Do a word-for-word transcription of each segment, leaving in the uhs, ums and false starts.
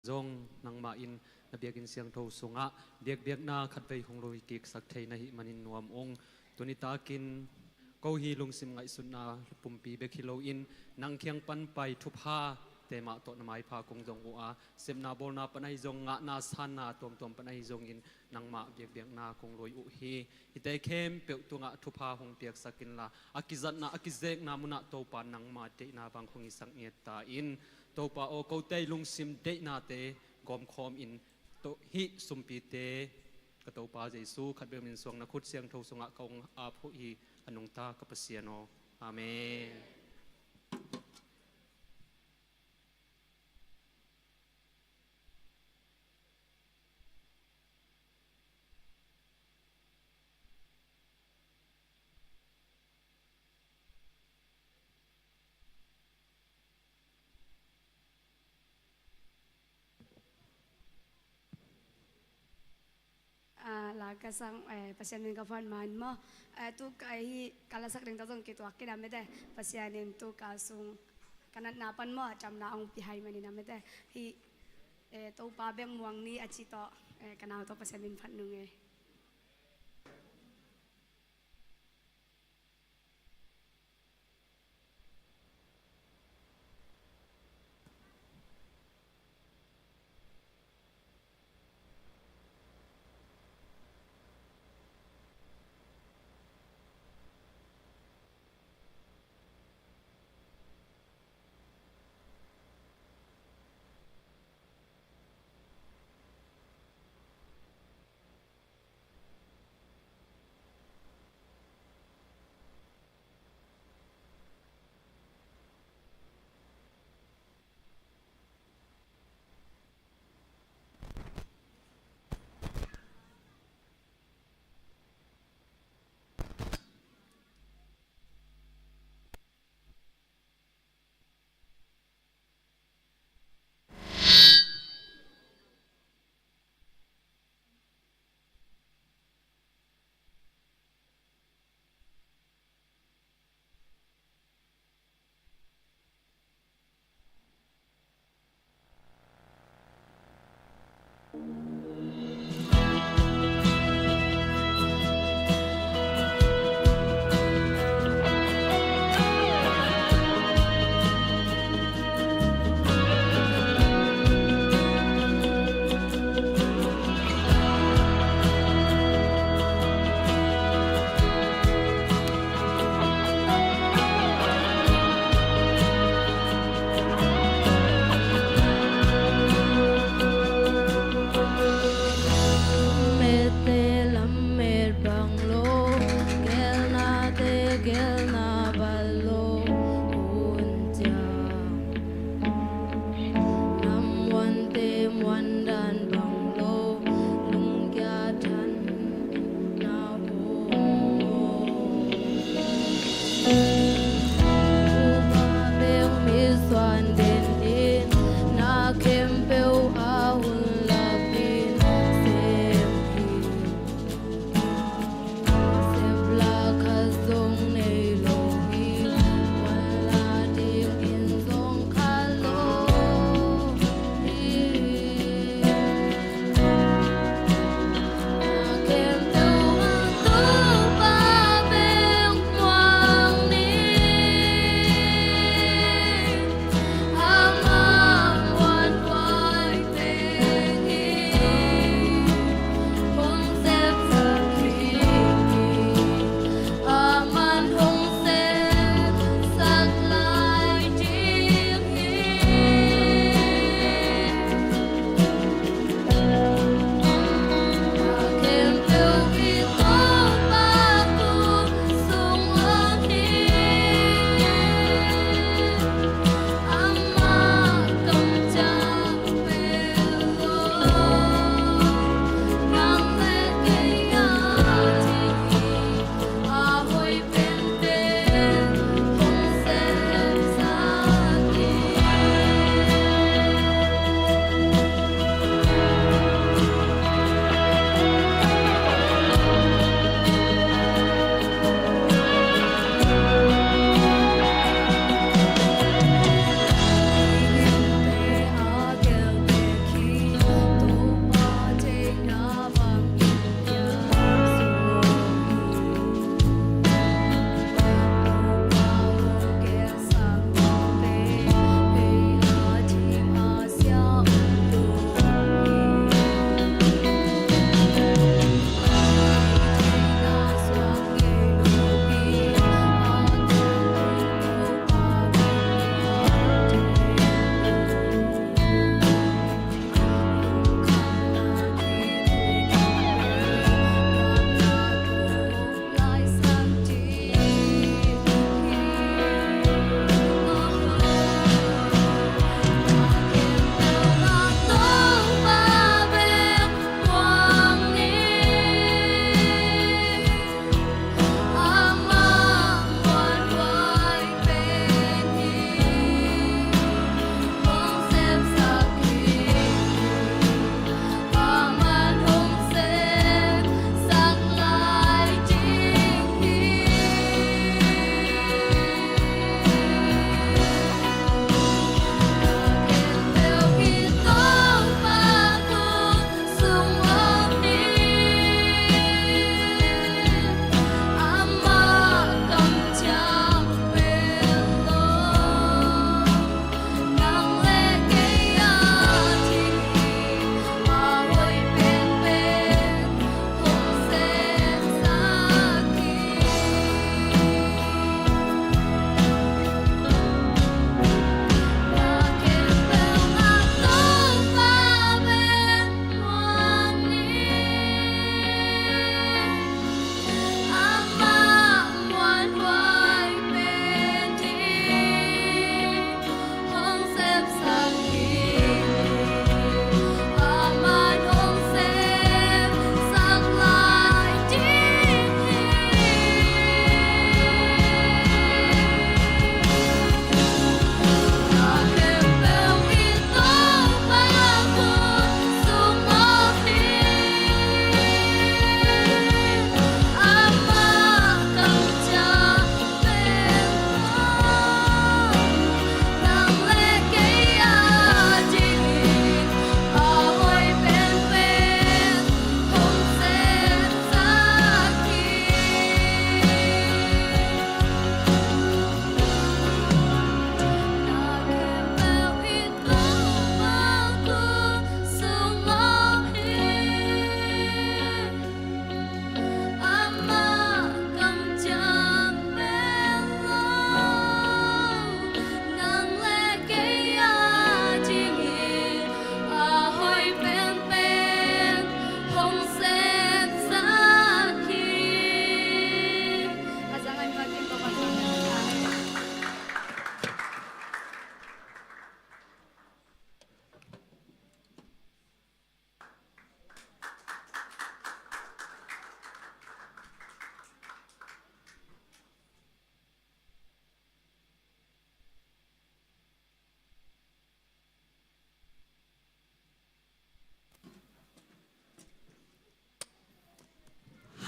zong nangmah in na biakinn siangtho sungah biakbiakna khatvei hong lui kiksak thei na hih manin nuam ung. Tuni takin ko hi lungsim ngaihsutna pumpi bek hi loin nang kiang pan pai thuphate mah tawh na maipha kong zong uh a, sepna bawlna pan ahi zong, ngahna sanna tuamtuam pan ahi zongin nangmah biakbiakna kong lui uh hi. Hihte khempeuh tungah thupha hong piaksak inla, a kizatna, a kizekna munah Topa nangma deihna bang hong hisak ngiat ta in. Topa aw, kote lungsim deihnate gawmkhawm in, hih sumpite ka Topa Jesu khat bek min suang na khut siangtho sungah ka hong ap uh hi, a nungta ka Pasian aw. Amen. Ah, la ka sang, eh, Pasian min ka phat man maw. Eh, tu ka hi ka lasak ding tawh zong kituak kei na mete. Pasian in tu ka sung ka natna pan maw, a camna hong pia hi manin na mete. Hih, eh, Topa bek muang ni a ci tawh, eh, ka nau tawh Pasian min phat nung e.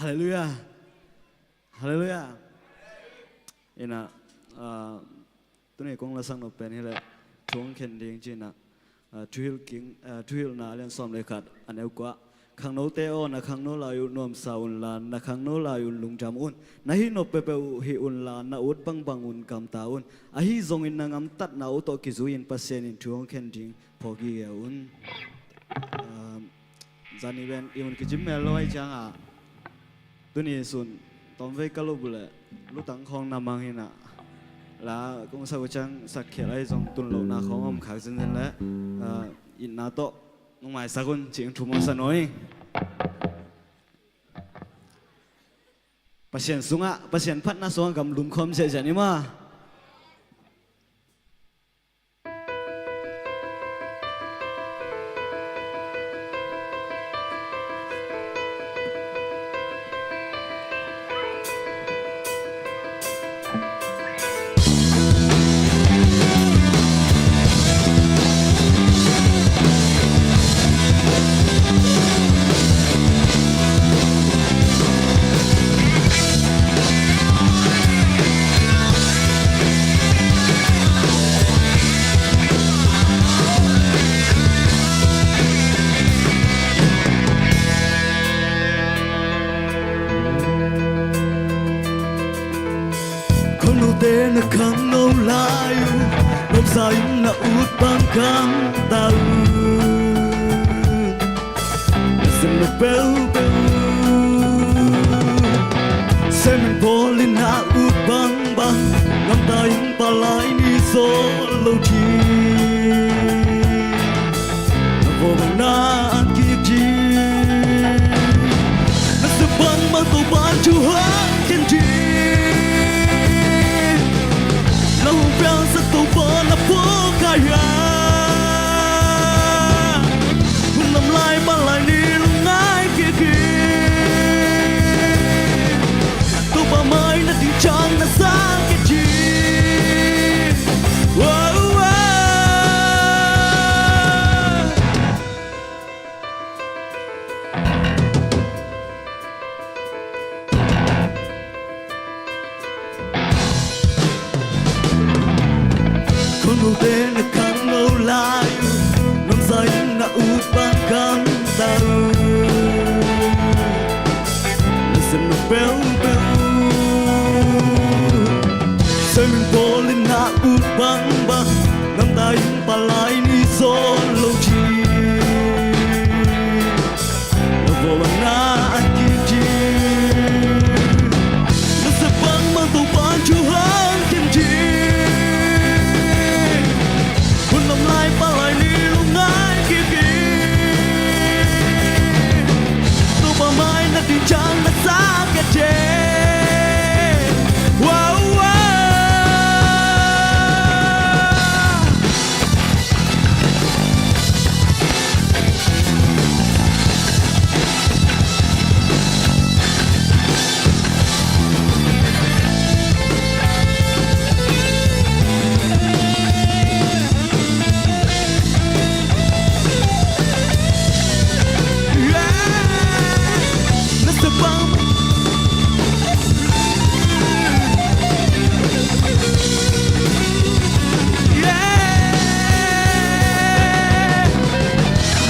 Halleluiah. Halleluiah. Ina, ah, tuni kong lasak nop pen hileh thu hong khen ding ci-in ah, ah, Thuhilh King, ah, Thuhilhna a lian sawm le khat a neu kua. Khangnote aw, na khangno lai uh nuamsa unla, na khangno lai un lungdam un. Na hih nop peuhpeuh uh hih unla, na ut bangbang un gamta un. Ahi zongin na gamtatna uh tawh kizui-in Pasian in thu hong khen ding phawk gige un. Ah, zani ven i hun kicim mel lo ahih ciangah tuni sun tawmvei ka lo buleh lutang khawng na mang hi-in ah, la kong sak uh ciang sak khial ahi zong tun lohna khawng om khak zenzen leh, ah, itna tawh nong maisak un ci-in thu mawhsa nuam ing. Pasian sungah, Pasian phatna sungah gamlum khawm ziahziah ni maw. Khangnote na khangno lai uh, nuamsa in na ut bang gamta un. Na sem nop peuhpeuh uh, sem in bawl in na ut bangbang, gamta in palai ni zaw lo ding. Na vua bang na an kik ding. Na sem bangbang Topa'n thu hong khen ding. Na hong piangsak Topa na pawlkhat ah, hun lam lai palai ni lungngai kik in. Topa mai na ding ciang na sang kik ding. Wow, wow. Khangnote na khangno lai uh, nuamsa in na ut bang gamta un. Na sem nop peuhpeuh uh, sem in bawl in na ut bangbang, gamta in palai ni zaw lo ding. Na vua bang na an kik ding. Na sem bangbang Topa'n thu hong khen ding. Hun lam lai palai ni lungngai kik in. Topa mai na ding ciang na sang kik ding. Wow, wow.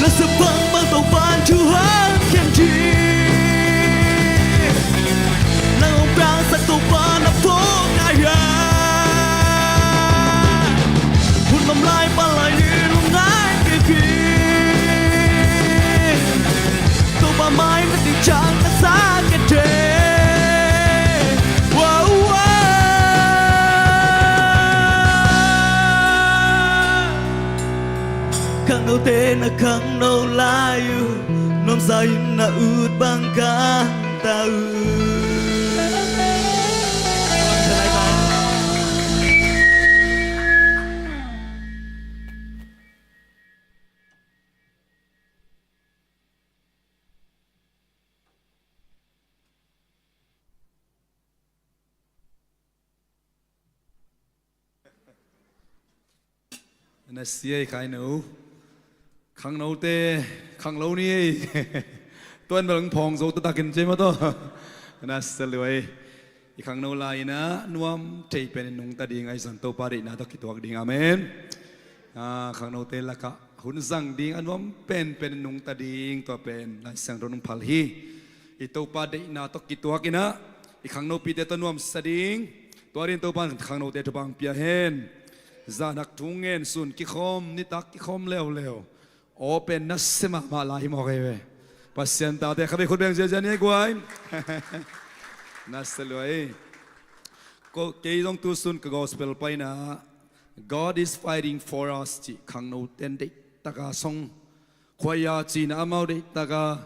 Na sem bangbang Topa'n thu hong khen ding. Na hong piangsak Topa na pawlkhat ah, hun lam lai palai ni lungngai kik in. Topa mai na ding ciang na sang kik ding. Wow, wow. Khangnote na khangno lai uh, nuamsa in na ut bang gamta un. Na sia ei, Kaino. Khangnote khanglo ni ei. Tuan bel hong phawng zo taktakin ci maw taw. Na sa luai. I khangno lai-in ah nuam thei penin nungta ding, ahi zongin Topa deihna tawh kituak ding. Amen. Ah, khangnote lakah hun zang ding a nuam penpenin nungta ding, tua pen Lai Siangtho in hong phal hi. I Topa deihna tawh kituak in ah i khangnopite tawh nuamsa ding. Tua dingin Topa in khangnote thupha hong pia hen. Zan hak thu ngen, sun kikhawm, nitak kikhawm leuleu. Aw pen nasia mahmah lai hi mawk ei ve. Pasian tate kha vei, khut beng ziazia ni ei guai. Nasia lua ei. Ko, kei zong tu sun ka gospel paina, "God is fighting for us," cih khangnote in deih taka song, khuaia cihna amau deih taka,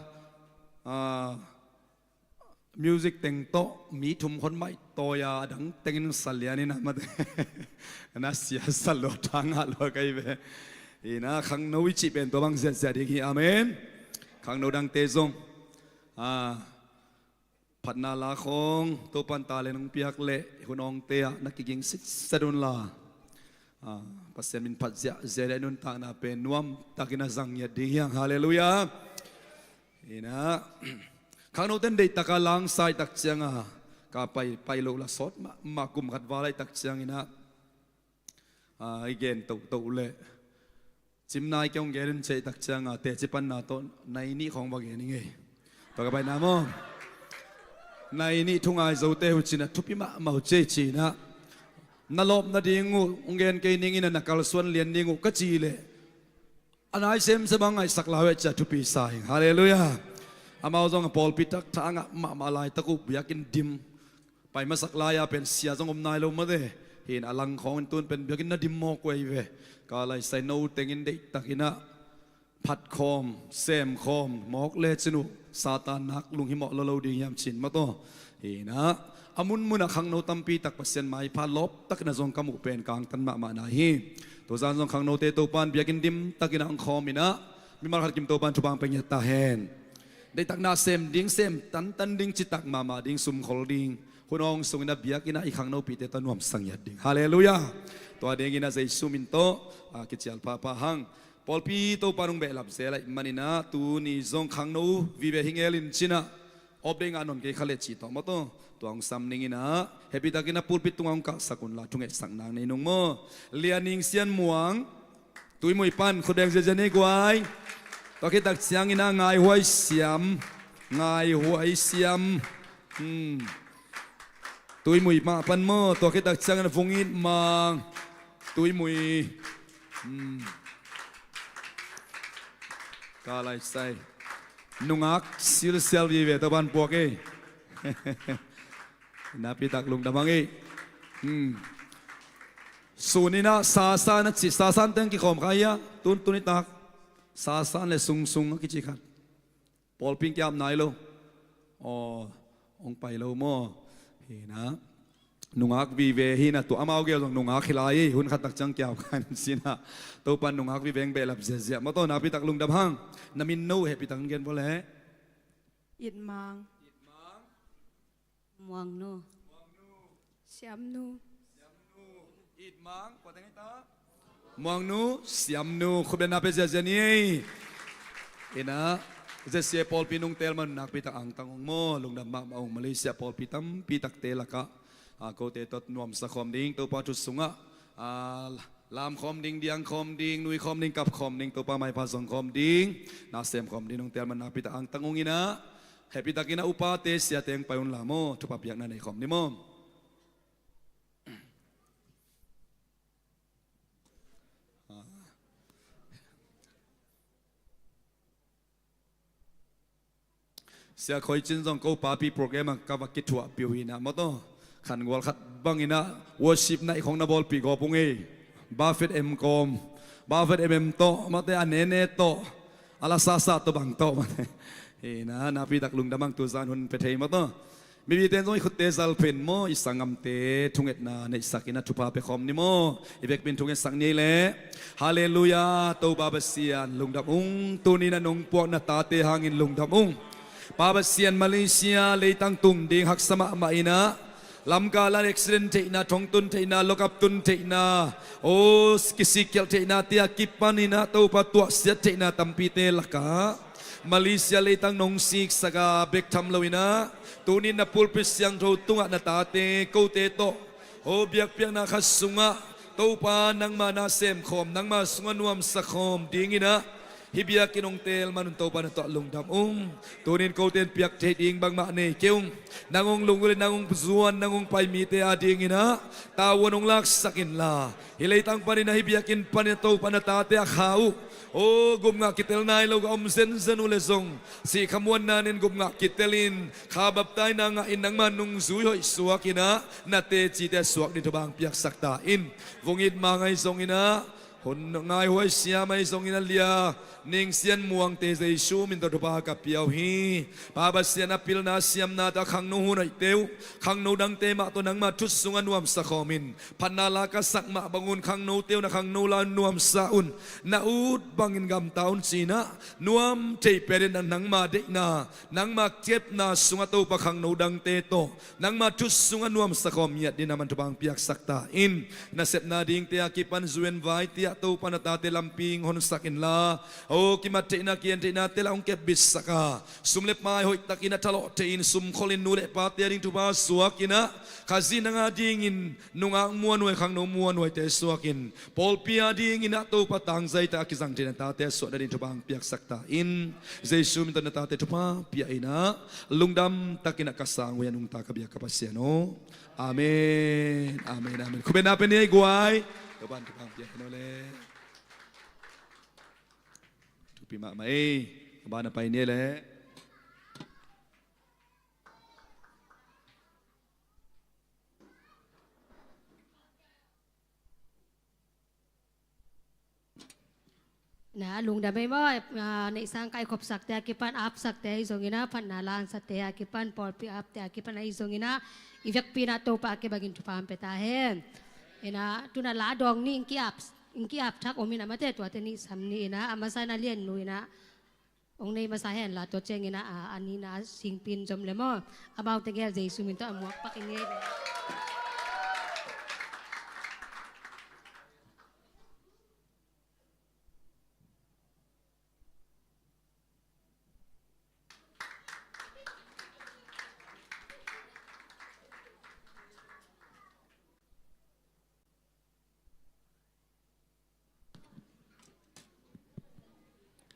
ah, music teng tawh mi thum khawng mah tawi a, a dang tengin sa lian in ah mate. Nasia sa lua, thangah lua ka hi ve. Hi in ah khangno i cih pen tua bang ziahziah ding hi. Amen. Khangno dangte zong, ah, phatna la khawng Topa'n talent hong piak leh hun awngte ah na kiging sitset un la, ah, Pasian min phat ziahziah ding, nuntakna pen nuamtakin a zang ngiat ding hi hang. Halleluiah. Hi in ah khangnote in deih taka langsa i tak ciang a, ka pai, pai loh la sawt mahmah, kum khat val a i tak ciangin ah, ah, i gen tohtoh leh, cimna i kei hong gen in cih i tak ciang a, teci panna tawh nai nih khawng va gen ing ei. Tua ka paina maw? Nai nih thu ngai zote uh cih in ah thupi mahmah uh ci ei, cih in ah, na lawp nading uh hong gen kei ning in ah, na kalsuan lian ding uh ka cih leh, a nai semsem a ngaihsak lai uh eh, ci-a thupi sa ing. Halleluiah. Amau zong a pawlpi tak thangah mahmah laitak uh, biakinn dim pai masak lai-a pen sia zong om nai lo mate. Hi in ah a lang khawngin tun pen biakinn na dim mawk uh ei ve. Ka lai sai, no tengin deihtakin ah phatkhawm, semkhawm mawk lecin uh Satan nak lunghimawh lolo ding hiam cin maw taw. Hi in ah a munmun ah khangno tampi tak Pasian maipha lawptakin a zong ka muh pen ka angtan mahmah na hi. Tuzan zong khangnote Topa'n biakinn dimtakin ah hong khawm in ah, mimal khat kim Topa'n thupha hong pia ngiat ta hen. Deihtak na sem ding, sem tantan ding, citak mahmah ding, sumkhol ding, hun awng sungin ah biakinn ah i khangnopite tawh nuamsa ngiat ding. Halleluiah. Tua dingin ah Jesu min tawh, ah, kicial phapha hang. Pawlpi Topa'n hong behlap zel ahih manin ah tuni zong khangno vive hi ngel in cin ah, awp ding a non kei kha leh ci tawh maw taw. Tua hong sam ning in ah, hehpihtakin ah pulpit tungah hong kahsak un la, thungetsak nang nei nung maw. Lian Ning Sian Muang, Tuimui pan, khut beng ziazia ni ei guai. Tua khit tak ciangin ah Ngaihuai Siam, Ngaihuai Siam. Hmm. Tuimui mah pan maw, tua khit tak ciangin ah Vung It Mang, Tuimui. Hmm. Ka lai sai. Nungak silsial vive, Topa'n puak ei. Nakpi tak lungdam hang ei. Hmm. Sun in ah Sasan a ci, Sasan teng kikhawm kha hi a, tun, tuni tak Sasan leh Sungsung a kici khat. Pawlpi in kiap nai lo. Aw, hong pai lo maw. Hi in ah nungak vive hi in ah, tua amau gel zong nungak hi lai hi, hun khat tak ciang kiap kha in cin ah. Topa'n nungak vive hong behlap ziahziah maw taw. Nakpi tak lungdam hang. Na min no hehpihtakin gen vawleh. It Mang. Muangnu. Siamnu. It Mang, kua teng hi ta? Muangnu, Siamnu, khut beng na pia ziazia ni ei. Hi in ah, Z C A pawlpi nong teel man nakpi tak angtang ung maw, lungdam mahmah ung. Malaysia pawlpi tampi takte lakah, ah, kote tawh nuamsa khawm ding, Topa thu sungah, ah, lam khawm ding, diang khawm ding, nui khawm ding, kap khawm ding, Topa maipha zong khawm ding, na sem khawm ding nong teel man nakpi tak angtang ung in ah, hehpihtakin ah upate, siate hong pai un la maw, thupha piakna nei khawm ni maw. Sia Khoi Cin zong ko papi program ah ka va kithuahpih uh hi in ah maw taw. Khangual khat bangin ah worship night khawng na bawlpih gawp ung ei. Buffet em kawm, buffet em em tawh, mate, a nene tawh, a la sasa tawh bang tawh, mate. Hi in ah, nakpi tak lungdam hang, tuzan hun pia thei maw taw. Mipite in zong i khutte zal pen maw, i sanggamte thungetna neihsak in ah thupha pia khawm ni maw. I vekpi in thungetsak ni ei leh. Halleluiah, Topa Pasian lungdam ung. Tuni in ah nong puak na tate hangin lungdam ung. Pa Pasian, Malaysia leitang tung ding haksa mahmah in ah, Lamkal ah accident theihna, thongtun theihna, lokap tun theihna, aw, kisikkelh theihna te a kipanin ah Topa tuahsiat theihna tampite lakah Malaysia leitang nong siksak a bek tham loin ah tuni-in na pulpit siangtho tungah na tate kote tawh, aw, biakpiakna khat sungah Topa nangma na semkhawm, nangma sungah nuamsa khawm dingin ah hih biakinn hong teel man un Topa na tawh lungdam ung. Tuni-in kote in piak theih ding bangmah nei kei ung. Nang hong lunggulh in, nang hong zuan, nang hong pai mite a dingin ah tavuan hong laksak inla, hih leitang panin ah, hih biakinn panin ah Topa na tate a kha uh, aw, gupngah kitel nai lo ka om zenzen uh leh zong, sihkhamuanna nen gupngah kitelin kha baptaina ngahin nangma nungzui hoih suakin ah na tecite suak dingin thupha hong piaksak ta in. Vung it mang ahi zongin ah, hun ngaihuai siam ahi zongin ah, Lia Ning Sian Muangte Jesu min tawh thupha ka pia uh hi. Pa Pasian, a pilna siamna tawh a khangno hun hoihte uh, khangno dangte mah tawh nangma thu sungah nuamsa khawmin, phatna la ka sak mah bangun khangnote uh na khangno la nuamsa un, na ut bangin gamta un ci-in ah nuam thei penin ah nangma deihna, nangma kepna sungah Topa khangno dangte tawh nangma thu sungah nuamsa khawm ngiat dingin ah man thupha hong piaksak ta in. Nasepna dingte a kipan, zu in vaite ah Topa na tate lampi hong honsak inla, aw, kimat theihna, kian theihnate lah hong kepbitsak a, sum le pai hoihtakin a thalawh theihin sumkholin nu le pate a ding thupha suakin ah, Khazih nang a dingin nungak muanhuai, khangno muanhuaite suakin, pawlpi a dingin ah Topa tangzai tak a kizang thei na tate suah nadingin thupha hong piaksak ta in. Jesu min tawh na tate thupha pia in ah, lungdam takin ah ka sang uh hi, a nungta ka biak ka Pasian aw. Amen, amen, amen. Khutbetna pia ni ei guai. Topa in thupha hong pia hen aw le. Thupi mahmah ei. A ban ah pai ni ei leh. Na, lungdam ei maw, ah, neihsa hong kaikhopsakte a kipan, apsakte ahi zongin ah, phatna la hansate a kipan, pawlpi apte a kipan ahi zongin ah, i vekpi-in ah Topa a kibangin thupha hong pia ta hen. Ina, tu-in ah la dawng nih hong ki-ap, hong ki-ap thak om in ah, amaute tuate nih sam ni in ah, a masa in ah Lian nu in ah hong nei masa hen la, tua ciangin ah, a, a nihna singpi in zom le maw. Amaute gel Jesu min tawh a muak pak in ei ve.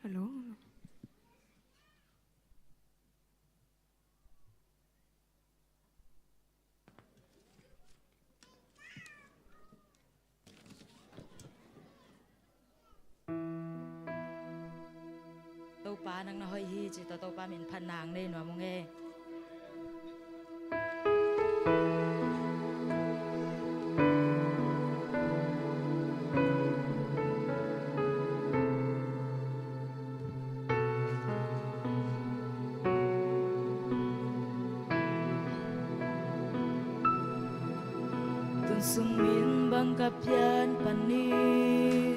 Hello. Topa nang na hoih hi ci tawh Topa min phatna hong nei nuam ung e. Tun sung min bang ka pian panin,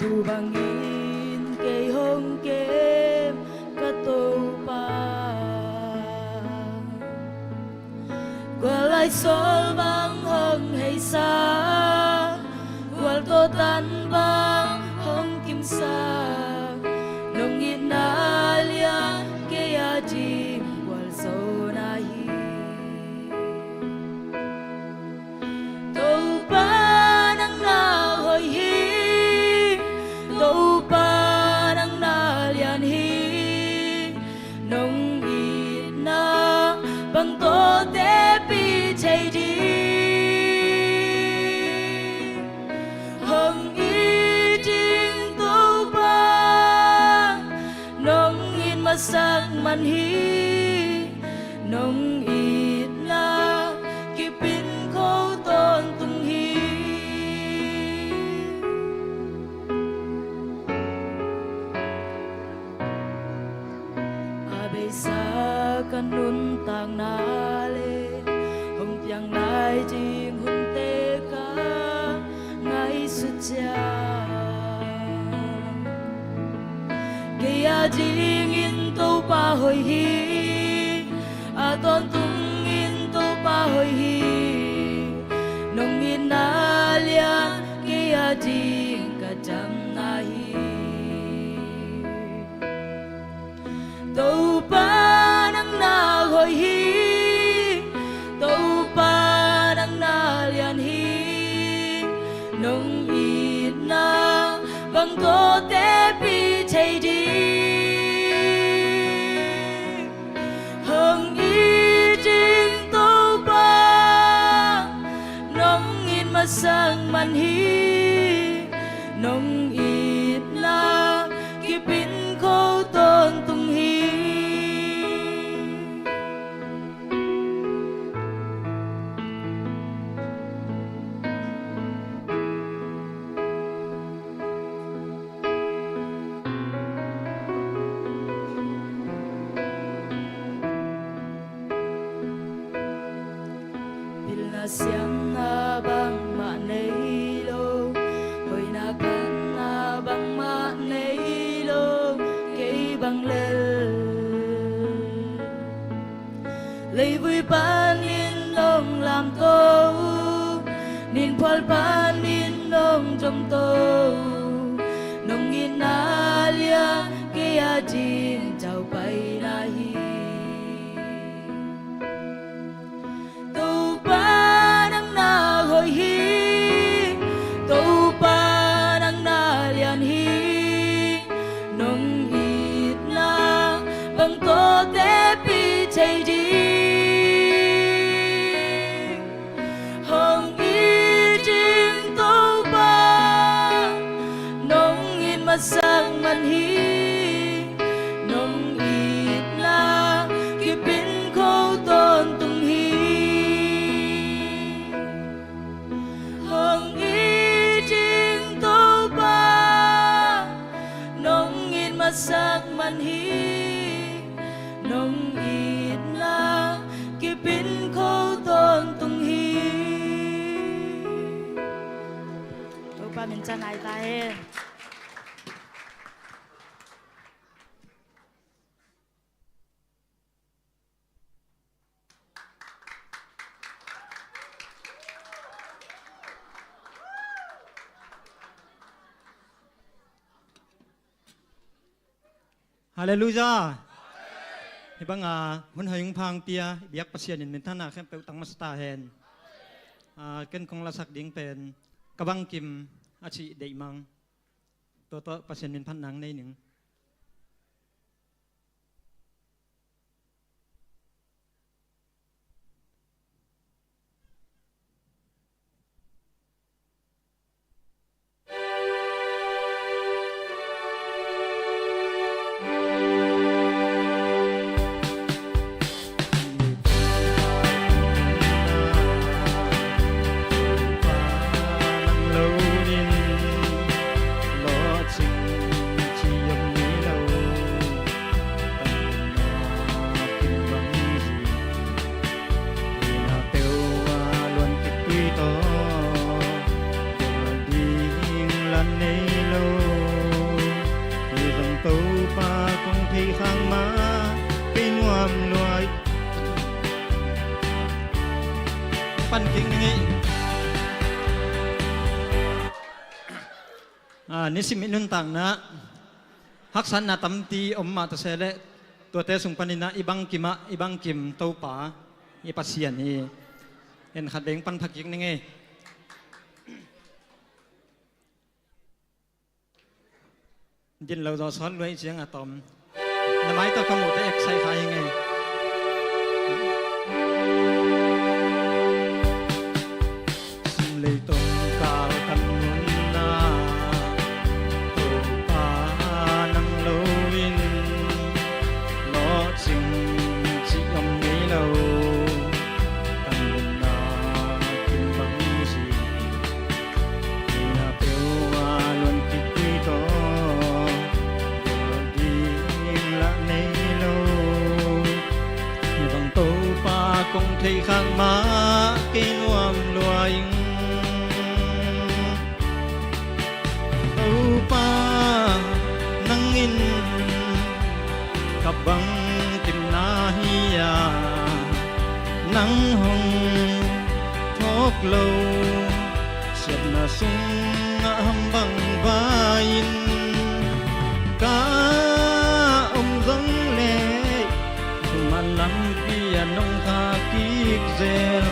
tu bangin kei hong kem ka Topa. Gual lai sawl bang hong heisa, gual tawh tan bang hong kimsa, nong itna lian kei a ding gualzawhna hi. Topa nang na hoih hi, Topa nang na lian hi, nong itna bang tawh teci thei ding. Hong it ding Topa, nong it masak man hi, nong itna kip in ko tawntung hi. A beisa ka nuntakna le hong piang lai ding hunte ka ngaihsut ciang, kei a dingin Topa hoih hi, a tawntungin Topa hoih hi. Nong itna lian kei a ding ka damna hi. Topa nang na hoih hi. Topa nang na lian hi. Nong itna bang tawh tepih thei ding. Hong it ding Topa, nong it masak man hi. Nong itna kipin kho tawntung hi. Pilna siamna bangmah nei lo, hoihna kanna bangmah nei lo, kei bang lel. Leivui panin nong lamto, ninphual panin nong domto, nong itna lian kei a ding tawh paina hi. Topa nang na hoih hi. Topa nang na lian hi. Nong itna bang tawh tepih thei ding. Hong it ding Topa, nong it masak man hi. Nong itna kipin kho tawntung hi. Hong it ding Topa, nong it masak man hi. Nong itna kipin kho tawntung hi. Topa min thang nai ta hen. Halleluiah. Hih banga hun hoih hong pia i biak Pasian in minthanna khempeuh tang masa ta hen. Ah, ken kong lasak ding pen Ka Bangkim a cih deihmang. Tua tawh Pasian min phatna nei ning. Topa kong theih khak mah kei nuam lua ing. Pan kik ning ei. Ah, nisim i nuntakna haksatna tampi om mah ta se leh, tuate sung panin ah i bangkim ah, i bangkim Topa i Pasian hi. En khat vei hong pan pha kik ning ei. Din lo zaw sawt luai ciang a tom. Na mai tawh ka muhte eksai kha hi ngei. Sum lei tong kal kan nunna, Topa nang lo in lawhcing cih om ngei lo. Kan nunna kim bang hi. Ina peuh a luan kipui tawh, ding lah nei lo. Hi bang Topa kong theih khak mah kei nuam lua ing. Topa nang in ka bangkimna hi a, Nang hong phawk lo, siatna sungah hambang vai-in ka om zong leh, thuman lampi ah nong khak kik zel.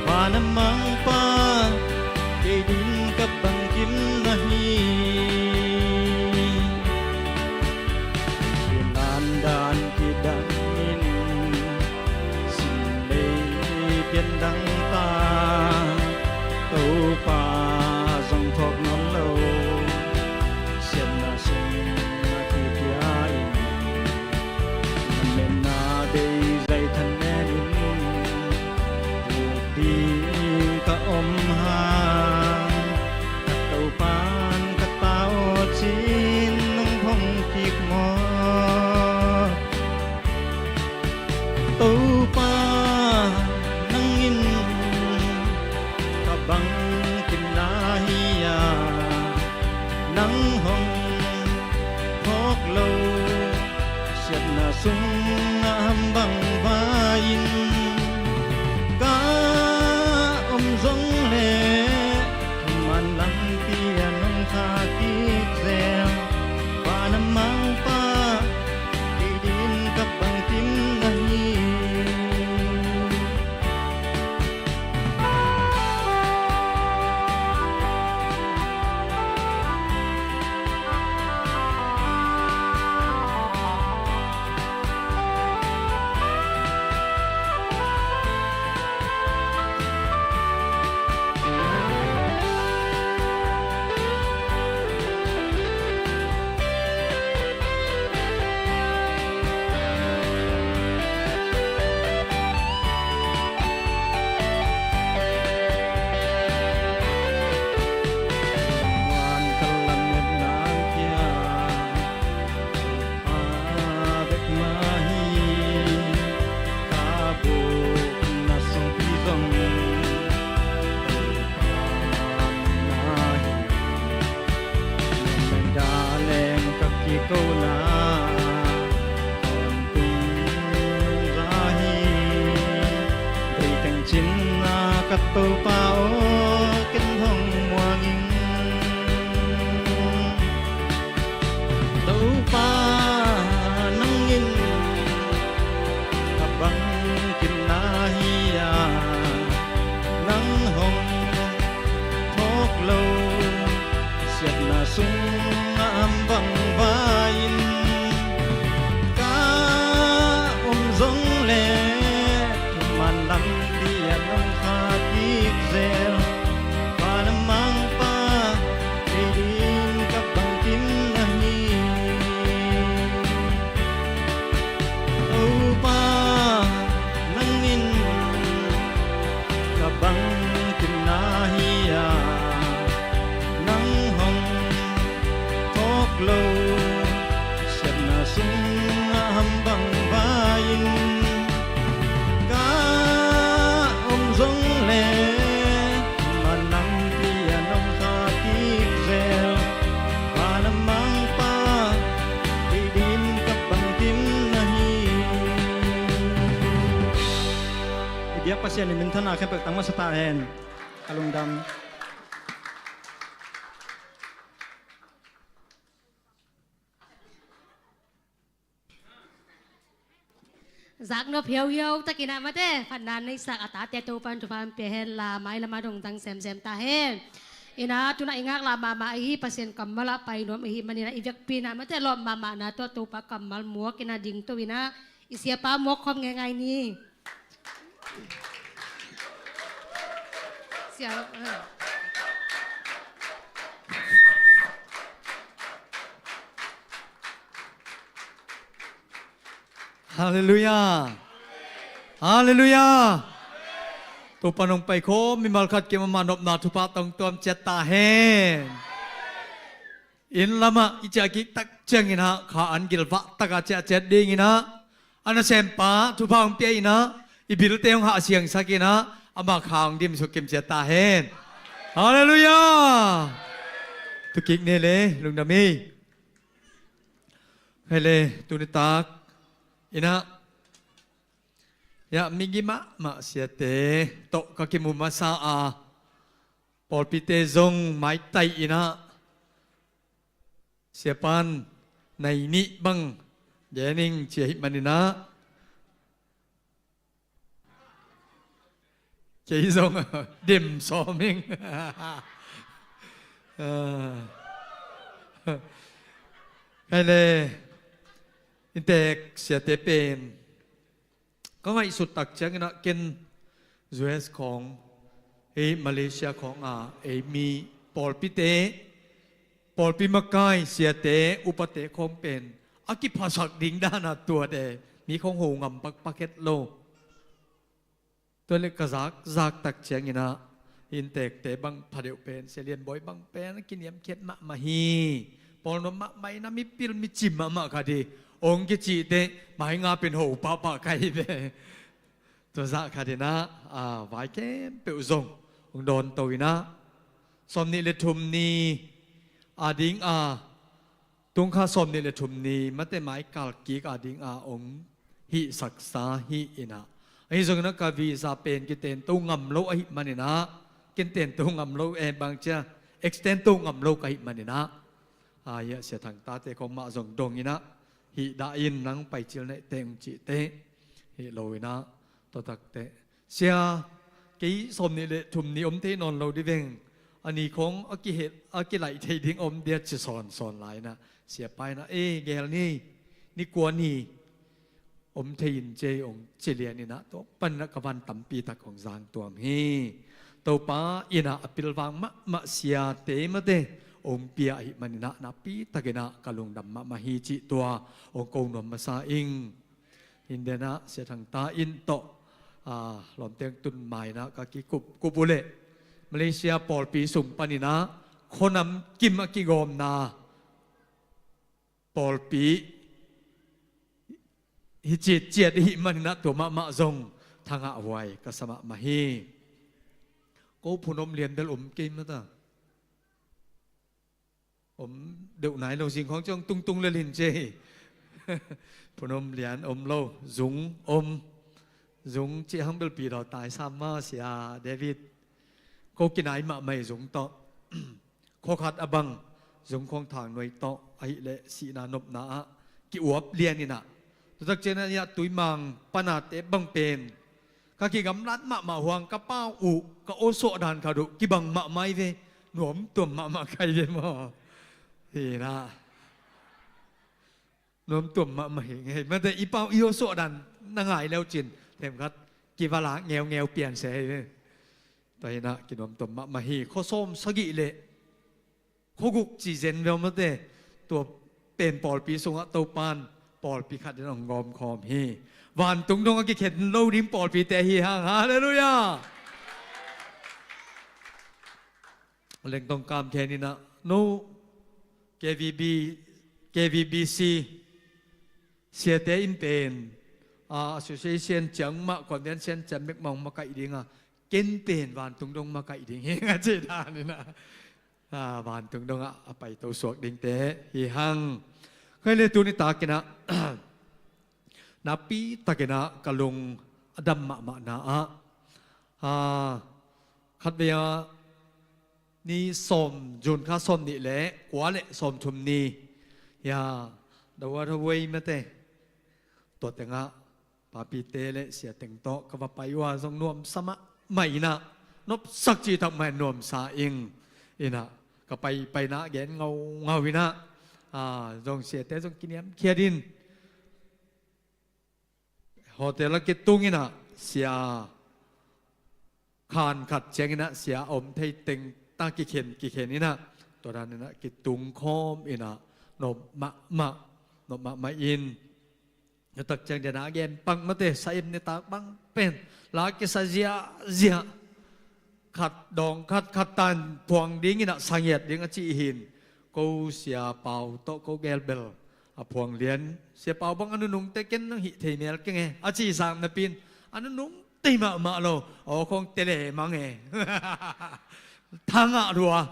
Van a mangpa, kei din ka bangkim na hi. Kilan dan kidangin, sin lei pian dang ta, Topa zong phawk nawn lo, siatna sungah kipia in, na menna bei zaithan nenin, vuk ding ka om hang, ka Topa'n ka ta aw ci-in nong phong kik maw? Topa, nang in ka bangkimna hi a, nang hong phawk lo, siatna sungah hambang vai-in ka om zong leh, thuman lampi ah nong khak kik zel. Van a mangpa, kei din ka bangkim na hi. Kona tawntung za hi. Dei teng cinna ka Topa aw, ken hong muang ing. Topa, nang in ka bangkimna hi a, nang hong phawk lo, siatna sungah hambang vai-in ka om zong leh, thuman lampi ah nong khak kik zel. Van a mangpa, kei din ka bangkim na hi. Topa, nang in ka bangkimna hi a, nang hong phawk lo, siatna sungah hambang vai-in ka om zong leh, thuman lampi ah nong khak kik zel. Van a mangpa, kei din ka bangkim na hi. I biak Pasian in minthanna khempeuh tang masa ta hen. Ka lungdam. Zaknop hiauhiau takin ah mate, phatna neisak a tate Topa'n thupha hong pia hen la, mailam ah dong tang semsem ta hen. Ina, tu-in ah i ngaklah mahmah ihi, Pasian kammal ah pai nuam ihi manin ah, i vekpi-in ah mate, lawp mahmahna tawh Topa kammal muak in ah dingto in ah, i siapa muak khawm ngeingai ni. Sia, eh. Halleluiah. Halleluiah. Topa nong paikhawm mimal khat kim a mah nopna thupha tawh tuam ciat ta hen. Inn lamah i ciah kik tak ciangin ah kha an gilvah takah ciah ciat dingin ah, a nasempa thupha hong pia in ah, i bilte hong hahsiangsak in ah, ama kha hong dimsuk kim ciat ta hen. Halleluiah. Thukik ni le, lungdam hi. Hei le, tuni tak in ah Hiah migi mahmah siate tawh ka kimu masa a, pawlpite zong maitai inah, siapan nai nih bang gening ci ahih maninah, kei zong dem sawm ing. Kaile, inntek siate pen ka ngaihsut tak cianginah ken U S khawng, ei Malaysia khawng a ei mi pawlpite, pawlpi makai siate, upate khawng pen a kiphasak ding dana tuate mi khawng ho ngam pakpakhet lo. Tua le ka zak zak tak cianginah inntekte bang phadeuh pen, Sia Lian Bawi bang pen a kiniamkhiat mahmah hi. Pawlnuam mahmah inah mipil micim mahmah khat hi. Ong kicihte mai nga pen ho pahpah kai ve. Tua zah khat inah vai khempeuh zong ong dawnto inah, sawmnih le thum ni a ding a, tungkha sawmnih le thum ni mate mai kalkik a ding a ong hihsaksa hi inah, ahi zongin a ka visa pen kitento ngam lo ahih maninah, ken tento ngam lo e, bangcia extend to ngam lo ka hih maninah, a hiah Sia Thang tate khawng mah zong dong inah, hih dah in nang pai cil neihte ong cihte hih lo inah, tua takteh, Sia, kei sawmnih le thum ni om thei nawn lo di veng, a ni khawng a kihet a kilaih thei ding om dia ci sawnsawn lai inah, siapa inah, e gel ni, ni kua ni om thei in cei ong ci lian inah, tua paninah ka van tampi tak ong zang tuam hi. Topa inah a pilvang mahmah siate mate ong pia ahih maninah nakpi takinah ka lungdam mahmah hi cih tua ong ko nuam masa ing. Hi denah Sia Thang ta in tawh, a, lawmteng tun mainah ka kikup kup uh leh, Malaysia pawlpi sung paninah khuanam kim a kigawmna pawlpi hi citciat ihih maninah tua mahmah zong thangah huai ka sa mahmah hi. Ko phunom lian bel om kei mata. Om deuh nai lo, zing khawng ciang tungtung lel hin ci hi. Phunom lian om lo, zung om. Zung cih hang bel pi daw tai sam ma Sia David. Ko kinai mahmah hi zung tawh. Khua khat a bang zung khawng thang nuai tawh ahih leh sihna nopna ah ki-uap lian inah, tutak cianah hiah Tuimang panate bang pen ka kigamlat mahmah huang ka pau uh, ka awsuah dan khat uh kibang mahmah hi ve. Nuamtuam mahmah kai ve maw? Hi inah, nuamtuam mahmah hi ngei. Mate i pau i awsuah dan na ngai leu cin themkhat kivala ngeungeu pian se hi ve. Tua inah kinuamtuam mahmah hi. Khua sawm sagih le khua guk ci zen veu mate. Tua pen pawlpi sungah Topan pawlpi khat in ong gawmkhawm hi. Vantung dong a kikhen lo ding pawlpite hi hang. Halleluiah. Lengtong kam khen inah, no, K V B, K V B C siate in pen, a, association ciang mah, convention ciang bek mah ong makaih dinga, ken pen vantung dong makaih ding hi nga ci dan inah, a, vantung dongah a paito suak dingte hi hang. Khaile tuni takinah nakpi takinah ka lung a dam mahmahna ah, a, khatvei ah ni sawm, June kha sawm nih le kua le sawm thum ni, ya, the waterway mate, tua tengah papite le siateng tawh ka va pai uh a zong nuamsa mahmah inah, nopsak cih tak mah in nuamsa ing inah, ka pai paina gen ngaungau inah, a, zong siate zong kiniamkhiat in hotel ah kitung inah, sia khan khat cianginah sia a om thei teng ta kikhen kikhen inah, tua dan inah kitung khawm inah, nop mahmah, nop mahmah in. Nutak ciang dena gen pang mate, sa em nitak bang pen la kisa ziahziah. Khat dawng khat, khat tan phuang ding inah sa ngiat ding a cih hin, ko sia Pau tawh ko gel bel a phuang lian. Sia Pau bang a nunungte ken nang hih thei mel keng e a ci sang napi in, a nunungte mahmah lo, aw khawng tele mang e. Thangah lua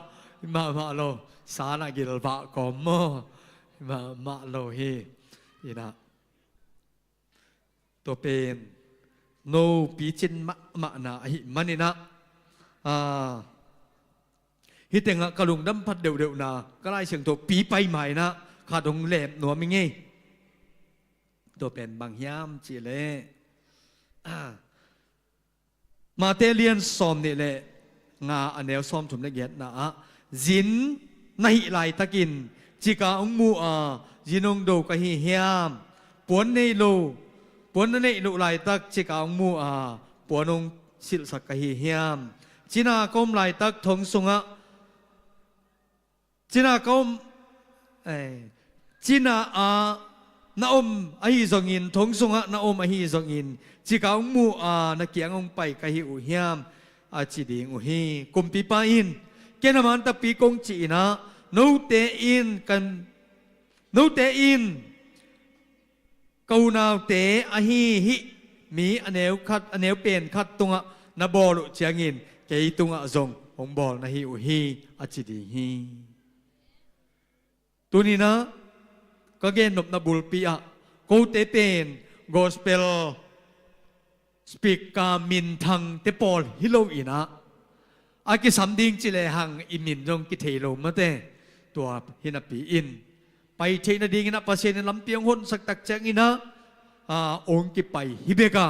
mahmah lo, sana gilvah kawm maw, mahmah lo hi. Inah tua pen no picin mahmahna ahih maninah, a, hih tengah ka lungdam phat deuhdeuhna ka Lai Siangtho pi pai ma inah khat hong lem nuam i ngei. Tua pen bang hiam cihleh, a, Mate lian sawm nih le nga a neu sawm thum le giatna ah, zin na hih laitakin cika hong mu a zin hong do ka hi hiam? Puan nei lo, puan na neih loh laitak cika hong mu a puan hong silhsak ka hi hiam? Cina ka om laitak thong sungah, cina ka om, eh, cina ah na om ahi zongin, thong sungah na om ahi zongin, cika hong mu a na kiang hong pai ka hi uh hiam? A ci ding uh hi. Kumpipa in, ken a man takpi kong ci inah, note in kan, note in ka unaute ahi hih mi a neu khat, a neu pen khat tungah na bawl uh ciangin kei tungah zong hong bawl na hi uh hi, a ci ding hi. Tuninah ka gennopna bulpi ah kote pen gospel speaker minthangte pawl hi lo inah, a kisam ding ci lehang i min zong kithei lo mate. Tua hi napi in pai theih nadingin ah Pasian in lampi hong honsak tak ciangin ah, a, hong kipai hi bek a,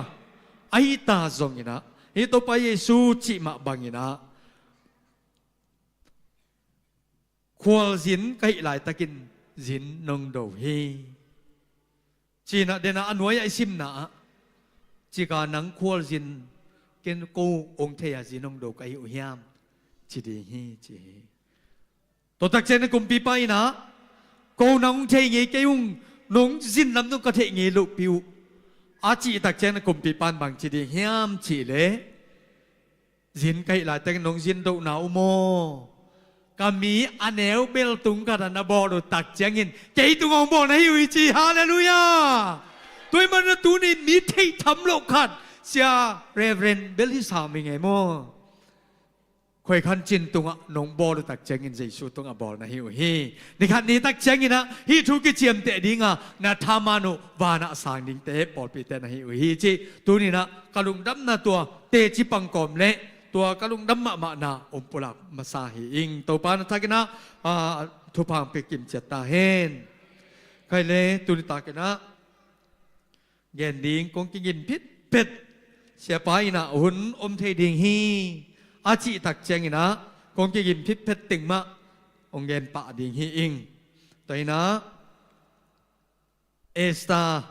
ahi ta zongin ah, hih Topa Jesu cih mah bangin ah, khualzin ka hih laitakin zin nong do hi. Cinah denah a nuai-ah i simna ah, cika nang khualzin ken ko hong thei a zin hong do ka hi uh hiam? Ci ding hi, ci hi. Tua tak ciangin kumpipa inah, ko nang hong thei ngei kei ung, nong zin lam nong ka theih ngei lohpi uh, a cih tak ciangin kumpipa in bang ci ding hiam cihleh, zin ka hih laitak nong zin dohna uh maw, ka mi a neu bel tung khat ah na bawl uh tak ciangin kei tungah hong bawl na hi uh hi ci. Halleluiah. Tua ahih manin tuni mi theih tham loh khat, sia, reverend bel hi sam hi ngei maw? Khuai khan cin tungah nong bawl uh tak ciangin Jesu tungah bawl na hi uh hi. Ni khat ni tak ciangin ah hih thu kiciamteh dinga na thaman uh vanah sang dingte pawlpite na hi uh hi cih tuninah ka lungdamna tua teci pangkawm le tua ka lungdam mahmahna hong pulak masa hi ing. Topa na thakin ah, a, thupha hong pia kimciat ta hen. Khai le tuni takin ah gen ding kong kigim phitphet, siapa inah hun om thei ding hi, a cih tak ciangin ah kong kigim phitphet teng mah hong gen pah ding hi ing. Tua inah Esther,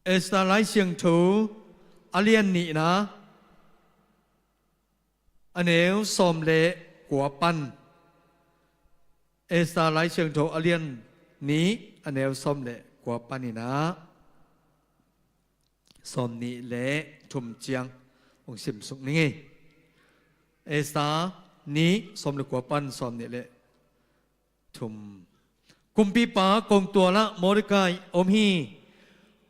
Esther Lai Siangtho a lian nihna a neu sawm le kua pan. Esther Lai Siangtho a lian nih a neu sawm le kua panin ah sawm nih le thum ciang hong simsuk ning ei. Esther nih sawm le kua pan sawm nih le thum. Kumpipa kongtual ah Mordecai om hi.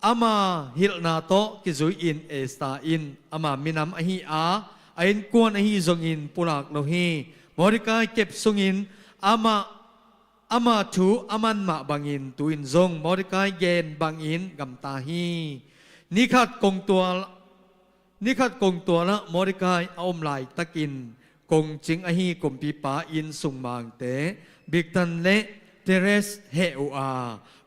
Ama hilhna tawh kizui-in Esther in ama minam ahi a, a innkuan ahi zongin pulak lo hi. Mordecai kep sungin ama, ama thu a man mah bangin tu-in zong Mordecai gen bangin gamta hi. Nikhat kongtual Nikhat kongtual ah Mordecai a om laitakin kongcing ahi kumpipa inn sungmangte Bigthan le Teres heh uh a,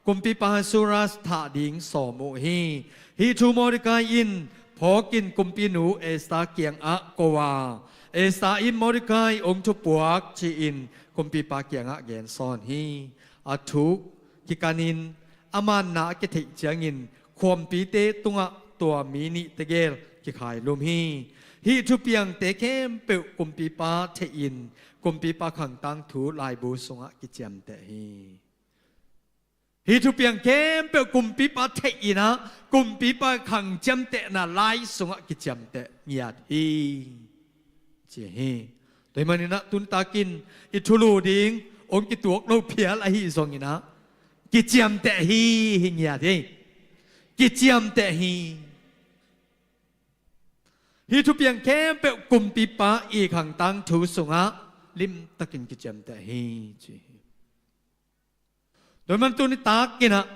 kumpipa Ahasuerus thah ding sawm uh hi. Hih thu Mordecai in phawkin kumpinu Esther kiangah ko a, Esther in Mordecai hong thupuak ci-in kumpipa kiangah gensawn hi. A thuk kikanin a manna a kitheih ciangin khuampite tungah tua mi nih tegel kikhailum hi. Hih thupiangte khempeuh kumpipa theih in kumpipa khangtang thu laibu sungah kiciamteh hi. Hih thupiang khempeuh kumpipa theih in ah kumpipa khang ciamtehna lai sungah kiciamteh ngiat hi, ci hi. Tua ahih manin ah tuntakin i thulu ding hong kituak lo phial ahi zongin ah kiciamteh hi, hi ngiat hi. Kiciamteh hi. Hih thupiang khempeuh kumpipa i khangtang thu sungah limtakin kiciamteh hi, ci hi. Tua man tuni takin ah,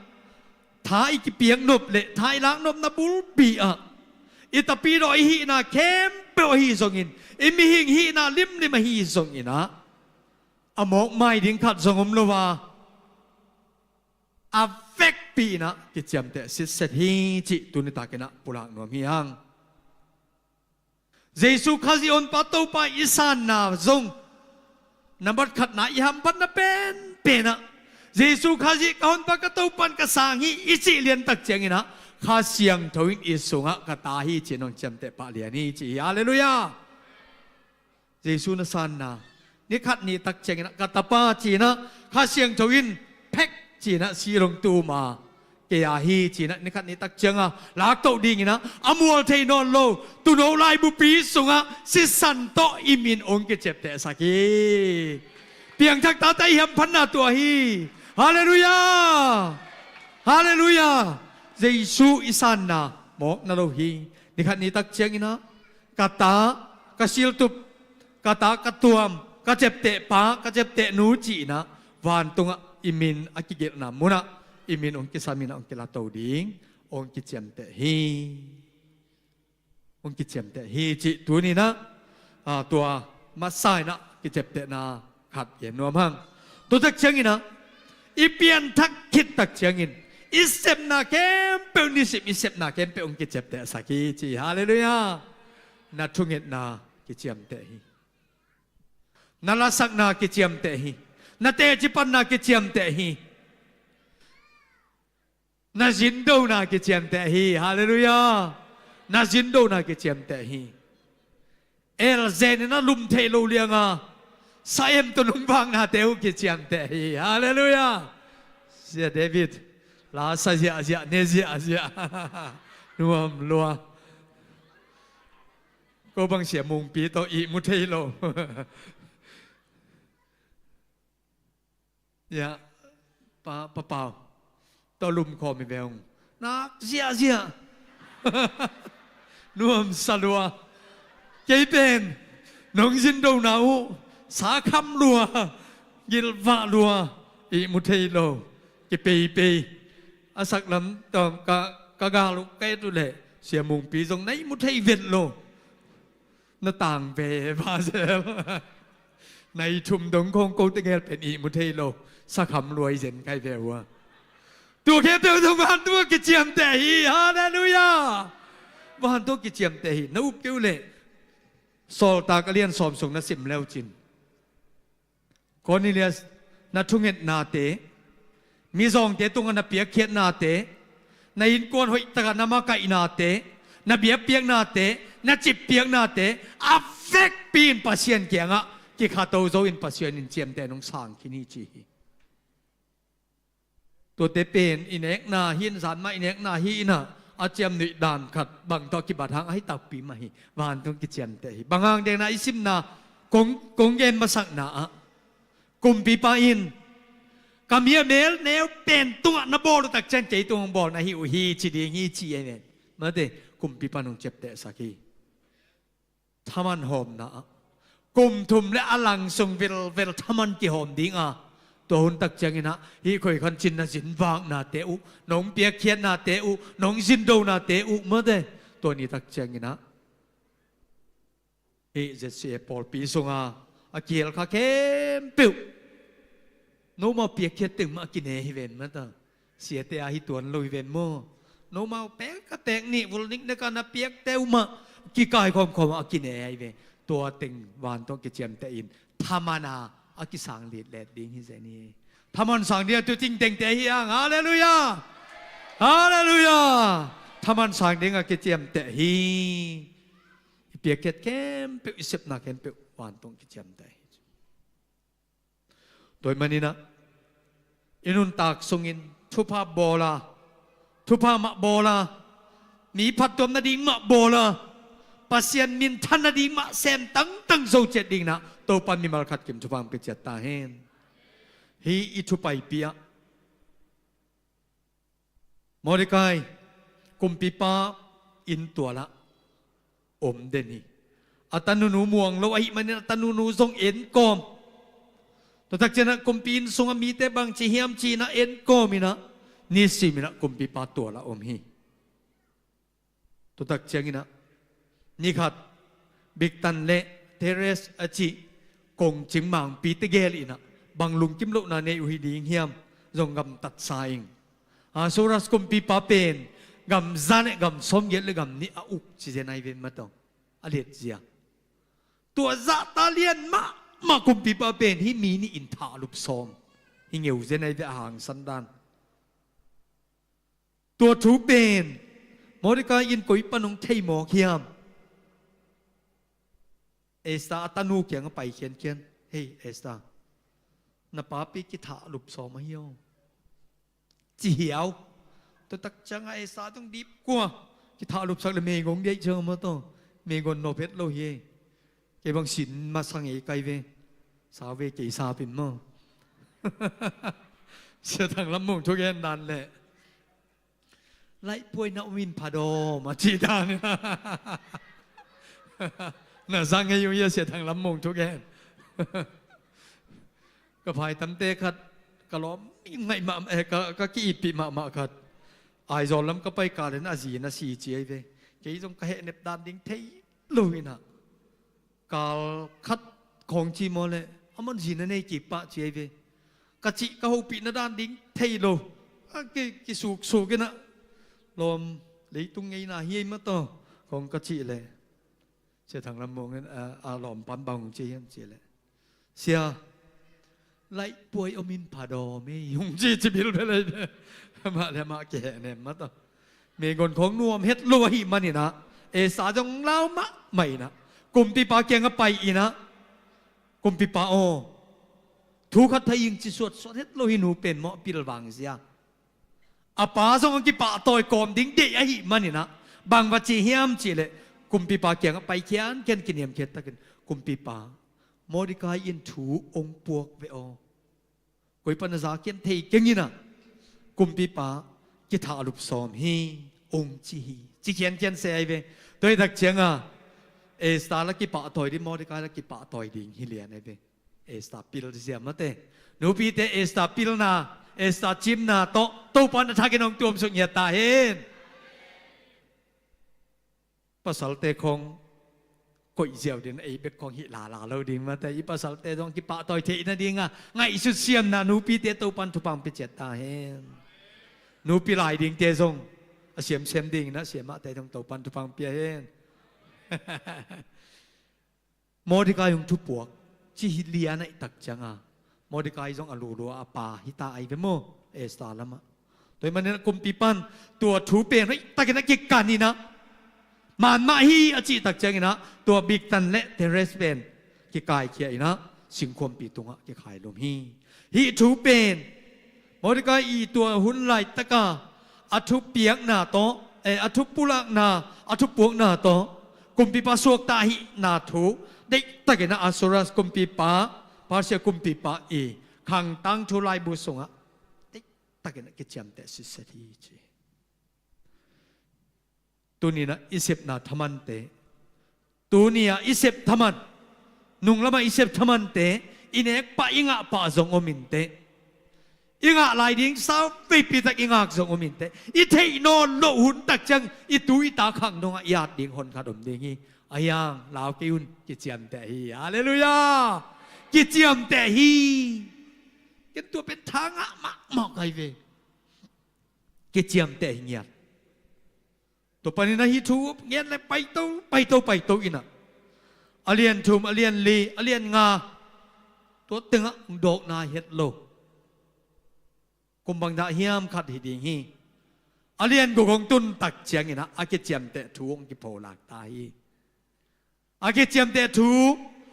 tha i kipiak nop le tha i lak nopna bulpi ah, i tapidaw i hihna khempeuh ahi zongin, i mihing hihna limlim ahi zongin ah, a mawkmai ding khat zong om lo a, a vekpi in ah kiciamteh sitset hi cih tuni takin ah pulak nuam hi hang. Jesu Khazih Honpa Topa i sanna zong, nambat khatna i hamphatna penpen ah, Jesu Khazih ka Honpa ka Topa in ka sang hi i cih liantak ciangin ah, Kha Siangtho in i sungah ka ta hi ci-in hong ciamteh pah lian hi ci hi. Halleluiah. Jesu na sanna, ni khat ni tak ciangin ah ka tapa ci-in ah, Kha Siangtho in phek ci-in ah sih hong tum a, kei a hi ci-in ah ni khat ni tak ciang a, lak toh dingin ah, a mual thei nawn lo tuuno laibupi sungah sisan tawh i min hong kiciamtehsak hi. Piangthak tate i hamphatna tua hi. Halleluiah. Halleluiah. Jesu i sanna mawkna lo hi. Ni khat ni tak ciangin ah, ka ta, ka siltup, ka ta, ka tuam, ka ciapteh pa, ka ciapteh nu ci-in ah, vantungah i min a kigelhna munah i min hong kisam in ah hong kilato ding, hong kiciamteh hi. Hong kiciamteh hi cih tuni-in ah, a, tua masa in ah kiciamtehna khat gen nuam hang. Tua tak ciangin ah, i pianthak khit tak ciangin, i sepna khempeuh, nisim i sepna khempeuh hong kiciamtehsak hi ci hi. Halleluiah. Na thungetna kiciamteh hi. Na lasakna kiciamteh hi. Na tecipanna kiciamteh hi. Na zindona kiciamteh hi. Halleluiah. Na zindona kiciamteh hi. Elzen in a lum theih loh lianga sa em tawh nong vaknate uh kiciamteh hi. Halleluiah. Sia David, la sa ziahziah, ne ziahziah. Nuam lua. Ko bang Sia Mungpi tawh ihmu thei lo. Ya, pa, Pa Pau, tawh lum khawm hi ve ung. Nak ziahziah. Nuamsa lua. Kei pen nong zindona uh sa kham lua, gilvah lua, ihmu thei lo. Kipeipei. A saklam tawh ka, ka gal uh ka et uh leh Sia Mungpi zong na ihmu thei vet lo. Na tang ve va zel. Nai thum dong khawng kote gel pen ihmu thei lo. Sa kham lua i zen kai ve uh a. Tua khempeuh zong vantung ah kiciamteh hi. Halleluiah. Vantung ah kiciamteh hi. Na up kei uh leh Sawltak a lian sawm sung na sim le uh cin, Cornelius, na thungetnate, mizawngte tungah na piakkhiatnate, na innkuan hoihtakah na makaihnate, na biakpiaknate, na cippiaknate, a vekpi in Pasian kiangah kikhato zo in Pasian in ciamteh nong sang khin hi ci hi. Tuate pen i nekna hi in, zan mah i nekna hi in ah, a ciamnuih dan khat bang tawh a kibat hang ahi takpi mah hi. Vantung kiciamteh hi. Bang hang dengna i simna kong, kong gen masakna ah, kumpipa in, ka mi a mel neu pen tungah na bawl uh tak ciang kei tungah hong bawl na hi uh hi ci ding hi ci ahi ven. Mate, kumpipa in hong ciaptehsak hi. Thaman hawmna ah, kum thum le a lang sung vilvel thaman kihawm ding a, tua hun tak ciangin ah hih khoi khan cin na zinvaknate uh, nong piakkhiatnate uh, nong zindonate uh, mate, tua ni tak ciangin ah hih Z C A pawlpi sunga a kihel kha khempeuh, nomau piakkhiat teng mah a kine hi ven mata. Siate a hi tuan lo hi ven maw. Nomau pek a pek nih vul niknek a na piakte uh mah kikai khawmkhawm a kine ahi ve. Tua teng vantung ah kiciamteh in thaman a a kisang litlet ding hi zen hi. Thaman sang ding a tu tingtengte hi hang. Halleluiah. Halleluiah. Thaman sang ding a kiciamteh hi. I piakkhiat khempeuh, i sepna khempeuh vantung ah kiciamteh hi. Tua ahih manin ah i nuntak sungin thupha bawl a, thupha mah bawl a, mi phattuam nading mah bawl a, Pasian minthan nading mah sem tangtang zo ciat dingin ah Topa in mimal khat kim thupha hong pia ciat ta hen. Hih i thupaipi ah Mordekai, kumpipa inn tualah om den hi. A tanunu muang lo ahih manin a tanunu zong enkawm. Tua tak ciangin ah kumpi inn sungah mite bang ci hiam ci-in ah en kawmin ah, nisim in ah kumpipa tual ah om hi. Tua tak ciangin ah ni khat Bigtan le Teres a cih kongcing mangpi tegel in ah bang lungkim lohna nei uh hi ding hiam, zong gamtat sa ing. Ahasuerus kumpipa pen gam za le gam sawmgiat le gam nih a uk ci zen ahi ve maw taw, a liat zia. Tua zahta lian mahmah kumpipa pen hih mi nih in thahlup sawm hi ngeu zen ahi ve, a hangsan dan. Tua thu pen Mordekai in koi pan hong thei mawk hiam? Esther a tanu kiangah pai khiankhian, "Hei Esther, na papi kithahlup sawm ahi aw," ci hiau. Tua tak ciangah Esther zong dip kua, kithahlupsak le meigong deih ciang maw taw, meigon nop het lo hi. Kei bang sin masa ngei kai ve. Sa ve kei sa pin maw. Sia Thang Lam Mung thugen dan leh, "Laihpuai na om in phadawm," a cih dan. Na zang ngei uh hia, Sia Thang Lam Mung thugen. Ka phaitamte khat, ka lawm ngaih mah, eh, ka, ka ki-itpih mahmah khat, Aizawl lam ka pai kal in a zi na si ci ahi ve. Kei zong ka hehnep dan ding thei lo in ah, kal khat khawng ci maw leh, "Amah zi na nei kik pah," ci ahi ve. Ka cih ka hopih na dan ding thei lo. A ki, kisuksuk in ah, "Lawm, leitung ngeina hi ei maw taw," khawng ka cih leh, Sia Thang Lam Mung in, a, a lawm pan bang hong ci hiam cih leh, "Sia, laihpuai om in phadawm ei," hong ci ci bilbel ahi ve. Amah le amah kihehnem maw taw. Meigon khawng nuam het lo ahih manin ah, Esther zong lau mahmah in ah, kumpipa kiangah pai in ah, "Kumpipa aw, thu khat thei ing, ci suatsuat het lo hi, nu pen maw pilvang zia." A pa zong a kipahtawi kawm ding deih ahih manin ah, bang va ci hiam cih leh, kumpipa kiangah pai khiankhian kiniamkhiat takin, "Kumpipa, Mordekai in thu hong puak ve aw. Koi pan a za khian thei keng in ah, kumpipa kithahlup sawm hi," hong ci hi, ci khiankhian se ahi ve. Tua hi tak ciangah Esther la kipahtawi ding, Mordekai la kipahtawi ding hi lian ahi ve. Esther pil zia mate. Nupite Esther pilna, Esther cimna tawh Topa'n a thakin hong tuamsuk ngiat ta hen. Pasalte khawng koih ziau ding, ei bek khawng hih lala lo ding mate. I pasalte zong kipahtawi theih nadinga ngaihsut siamna nupite Topa'n thupha hong pia ciat ta hen. Nupi lai dingte zong a siamsiam dingin ah siamahte zong Topa'n thupha hong pia hen. Mordekai hong thupuak ci hi lian ahih tak cianga, Mordekai zong a lulua a pa hi ta ahi ve maw, Esther lamah. Tua ahih manin ah kumpipa'n tua thu pen hoih takin a kikan in ah, man mah hi a cih tak ciangin ah, tua Bigtan le Teres pen kikaikhia in ah singkhuampi tungah kikhailum hi. Hih thu pen Mordekai i tua hun laitaka a thupiakna tawh, eh, a thupulakna, a thupuakna tawh kumpipa suakta ahihna thu deihtakin ah Ahasuerus kumpipa, Persia kumpipa i khang tangthu laibu sungah deihtakin ah kiciamteh sitset hi ci. Tuni-in ah i sepna thamante, tuni-a i sep thaman, nunglamah i sep thamante, i nek pah i ngah pah zong om inteh, i ngah lai ding sau veipi tak i ngak zong om inteh, i theih nawn loh hun tak ciang i tu i ta khang dongah i at ding hon khat om ding hi. Ahi hang lau kei un, kiciamteh hi. Halleluiah. Kiciamteh hi. Ken tua pen tha ngah mahmah kai ve. Kiciamteh hi ngiat. Tua panin ah hih thu ngen le paito, paito, paito in ah, a lian thum, a lian li, a lian nga, tua tengah dawkna het lo. Kum bang dah hiam khat hi ding hi. A lian guk hong tun tak ciangin ah a kiciamteh thu hong kipholak ta hi. A kiciamteh thu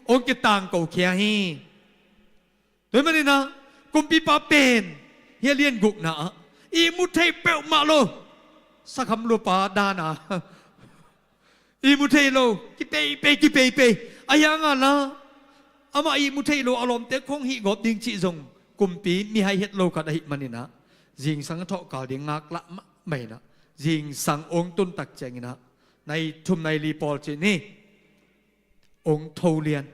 hong kitangko khia hi. Tua ahih manin ah kumpipa pen hih a lian gukna ah ihmu thei peuhmah lo, sakham luapa dan a ihmu thei lo, kipeipei, kipeipei. Ahi hang a la amah ihmu thei lo a lawmte khawng hih gawp ding cih zong kumpi mihai het lo khat ahih manin ah zingsang a thawhkal ding ngaklah mahmah in ah zingsang hong tun tak ciangin ah nai thum nai li pawl cih ni hong tho lian.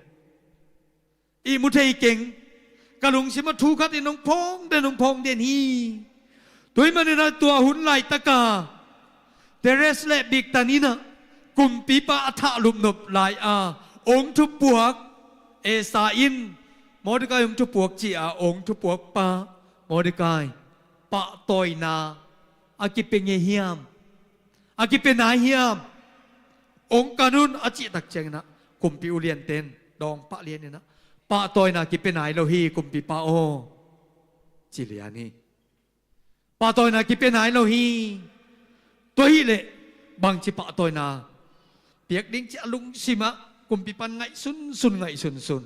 Ihmu thei keng, Ka lungsim ah thu khat in hong phawng den, hong phawng den hi. Tua ahih manin ah tua hun laitaka Teres le Bigtan in ah kumpipa a thah lupnop lai-a hong thupuak, Esther in Mordecai hong thupuak ci-a hong thupuakpa Mordecai pahtawina a kipia ngei hiam? A kipia nai hiam? Hong kan un a cih tak ciangin ah kumpi ulianten dawng pah lianin ah, pahtawina kipia nai lo hi kumpipa aw, ci lian hi. Pahtawina kipia nai lo hi. Tua hileh bangci pahtawina piak ding ci a lungsim ah kumpipa in ngaihsunsun, ngaihsunsun.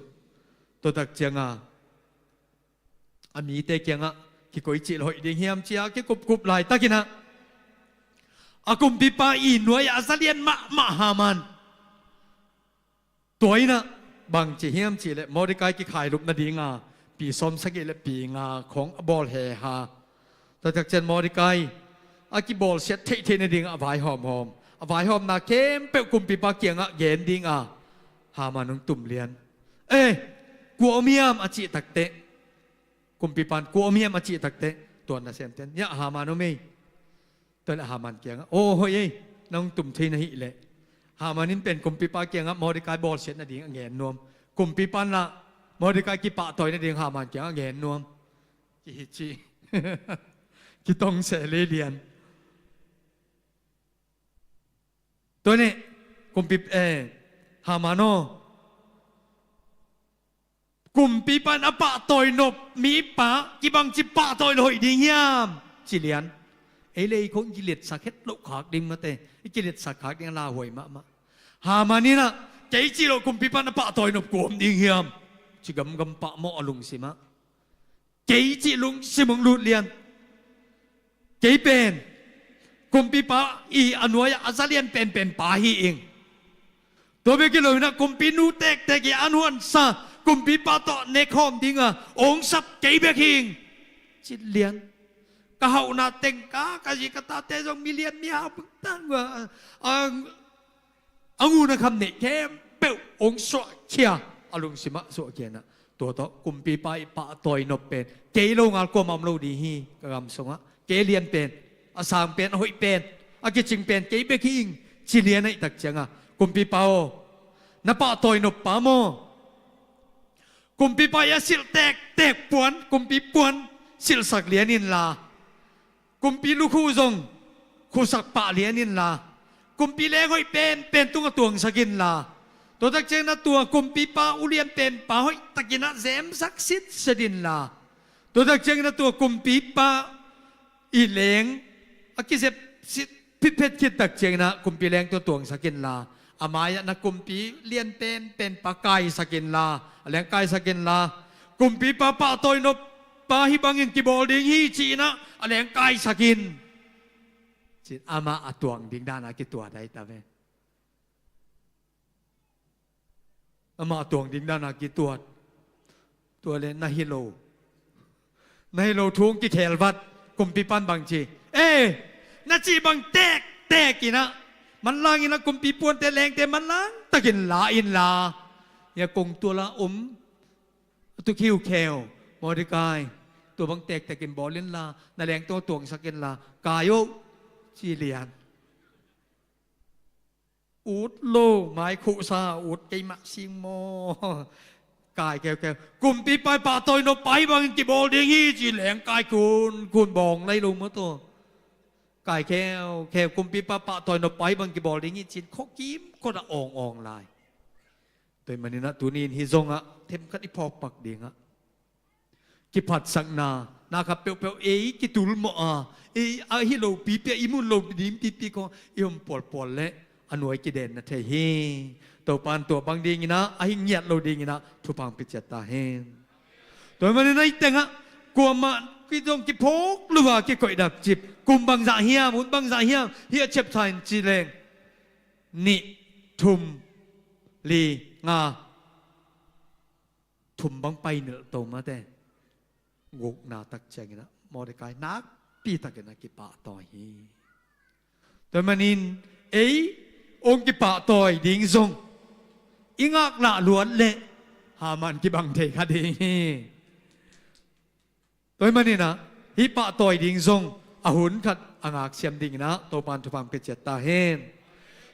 Tua tak cianga a mite kiangah kikoih cih leh hoih ding hiam ci-a kikupkup laitakin ah, a kumpipa ii nuai-ah a zalian mahmah Haman, tua in ah bangci hiam cih leh Mordecai kikhailup nadinga pi sawmsagih le pi nga khawng a bawl heha. Tua tak ciang Mordecai a kibawlsiat theihtheih nadingah a vaihawmhawm, a vaihawmna khempeuh kumpipa kiangah gen dinga Haman hong tum lian. Eh, kua om hiam a cih takteh, kumpipa in kua om hiam a cih takteh, tua nasemten, hiah Haman om ei. Tua leh Haman kiangah, aw hoih ei, nang tum thei na hih leh. Haman in pen kumpipa kiangah Mordecai bawlsiat nading a ngen nuam. Kumpipa in lah Mordecai kipahtawi nading Haman kiangah a ngen nuam. Kihi ci. Kitong se lei lian. Tua leh kumpi, eh, Haman aw, kumpipa in a pahtawi nop mipa kibangci pahtawi lo hoih ding hiam? Ci lian. Ei le ei khawng i kiliatsak het loh khak ding mate, i kiliatsak khak ding a lauhuai mahmah. Haman in ah, kei cih loh kumpipa in a pahtawi nop kua om ding hiam? Ci gamgam pah mawh a lungsim ah. Kei cih lungsim hong lut lian. Kei pen kumpipa ii a nuai-ah a zalian penpen pa hi ing. Tua bek hi lo in ah kumpinu tektek ii an huansa, kumpipa tawh nekhawm dinga hong sap kei bek hi ing. Ci lian. Ka hauhna teng ka, ka zi ka tate zong milian mihau bangtan uh a, a, a ngun a kham neih khempeuh hong suahkhia, a lungsim ah suahkhia in ah, tua tawh kumpipa ii pahtawi nop pen kei lo ngal kuamah om lo ding hi. Ka gam sungah kei lian pen, a sang pen, a hoih pen, a kicing pen kei bek hi ing, ci lian ahih tak cianga, kumpipa aw, na pahtawi nop pa maw, kumpipa ii a silh tektek puan, kumpi puan silhsak lian inla, kumpi lukhu zong khusak pah lian inla, kumpi leng hoih penpen tungah tuangsak inla, tua tak ciangin ah tua kumpipa ulian penpa hoihtakin ah zemsak sitset inla, tua tak ciangin ah tua kumpipa ii leng a kizep sit phitphet khit tak ciangin ah kumpi leng tungah tuangsak inla, a mai-ah na kumpi lian penpenpa kaisak inla, a leng kaisak inla, kumpipa pahtawi nop pa hih bangin kibawl ding hi ci-in ah a leng kaisak in, ci-in amah a tuang ding dana kituat ahi ta ve. Amah a tuang ding dana kituat. Tua leh na hi lo, na hi lo thu hong kikhel vat. Kumpipa in bang ci? Eh, na cih bang tektek in ah manlang in ah kumpi puante lengte manlang takin la inla, hia kongtual ah om a tu khiukheu Mordecai, tua bang tektek in bawl inla, na leng tungah tuangsak inla, kai o, ci lian. Ut lo, maikhuhsa ut keimah sing maw? Kai keukeu. Kumpipa ii pahtawi nop pa hih bangin kibawl ding hi ci leng kai kunkun, bawng lai lo maw tua. Kai keukeu, kumpipa pahtawi nop pa hih bangin kibawl ding hi ci-in khuakim khut ah awngawng lai. Tua ahih manin ah tuni in hih zongah themkhat i phawkpak dingah, kiphatsakna, na khat peuhpeuh ei kitulmawh a, ei ahi lopipi ah i mun lo ding pipi khawng i om pualpual leh a nuai kidenna thei hi. Topa in tua bang dingin ah, ahi ngiat lo dingin ah thupha hong pia ciat ta hen. Tua ahih manin ah hih tengah kuamah kizong kiphawk lo a kikoih dapcip, kum bangzah hiam, hun bangzah hiam hih a ciaptha in ci leng, nih, thum, li, nga, thum bang pai nilh to mate. Gukna tak ciangin ah Mordecai nakpi takin a kipahtawi hi. Tua ahih manin ei hong kipahtawi ding zong i ngaklah luat leh Haman kibang thei kha ding hi. Tua ahih maninah hih pahtawi ding zong a hun khat a ngaksiam dinginah Topan thupha hong pia ciat ta hen.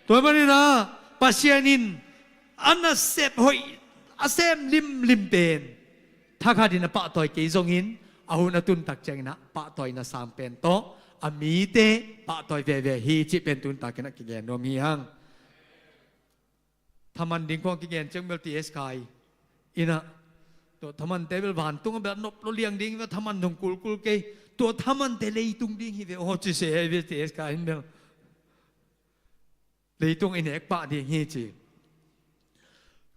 Tua ahih maninah Pasian in a nasep hoih a sem limlim pen thakhatin a pahtawi kei zongin a hun a tuntak cianginah pahtawina sang pen tawh a mite pahtawi veve hi cih pen tuntakinah kigen nuam hi hang. Thaman ding khong kigen ciang bel T S Kai inah tua thamante bel vantungah bel a nop lo liang ding ve, thaman zong kulkul kei, tua thamante leitung ding hi ve aw ci se hi ve T S Kai in bel. Leitung i nek pah ding hi ci.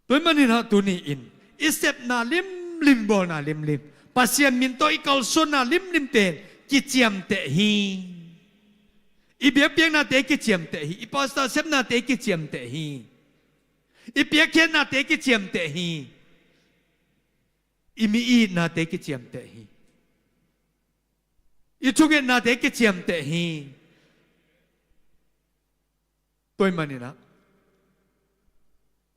Tua ahih maninah tuni-in i sepna limlim, bawlna limlim, Pasian min tawh i kalsuanna limlim pen kiciamteh hi. I biakpiaknate kiciamteh hi. I pastor sepnate kiciamteh hi. I piakkhiatnate kiciamteh hi. I mi itnate kiciamteh hi. I thungetnate kiciamteh hi. Tua ahih maninah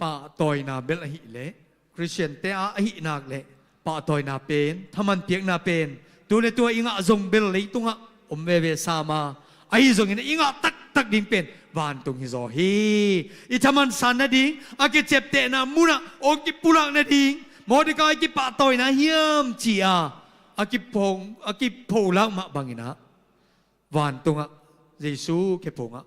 pahtawina bel ahih leh Khristiante a ahih nak leh pahtawina pen, thaman piakna pen tu le tua i ngah zong bel leitungah om veve sam a, ahi zongin i ngah taktak ding pen vantung hi zaw hi. I thaman san nading, a kiciaptehna munah hong kipulak nading Mordecai kipahtawina hiam ci-a a kipho, a kipholak mah banginah vantungah Jesu khe phungah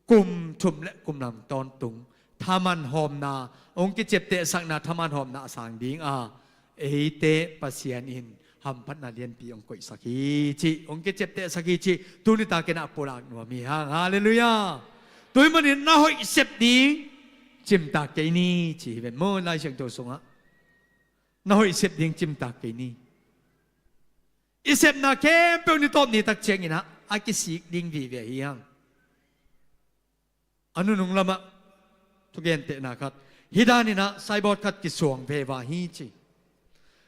kum thum le kum lam tawntung thaman hawmna, hong kiciaptehsakna thaman hawmna a sang dinga eite Pasian in hamphatna lianpi hong koihsak hi cih, hong kiciaptehsak hi cih tuni takinah pulak nuam hi hang. Halleluiah. Tua ahih manin na hoih sep ding cimtak kei ni ci hi ven maw, Lai Siangtho sungah. Na hoih sep ding cimtak kei ni. I sepna khempeuh ni tawp ni tak cianginah a kisik ding vive hi hang. A nunung lamah thugentehna khat, hih daninah saibawt khat kisuang veva hi ci.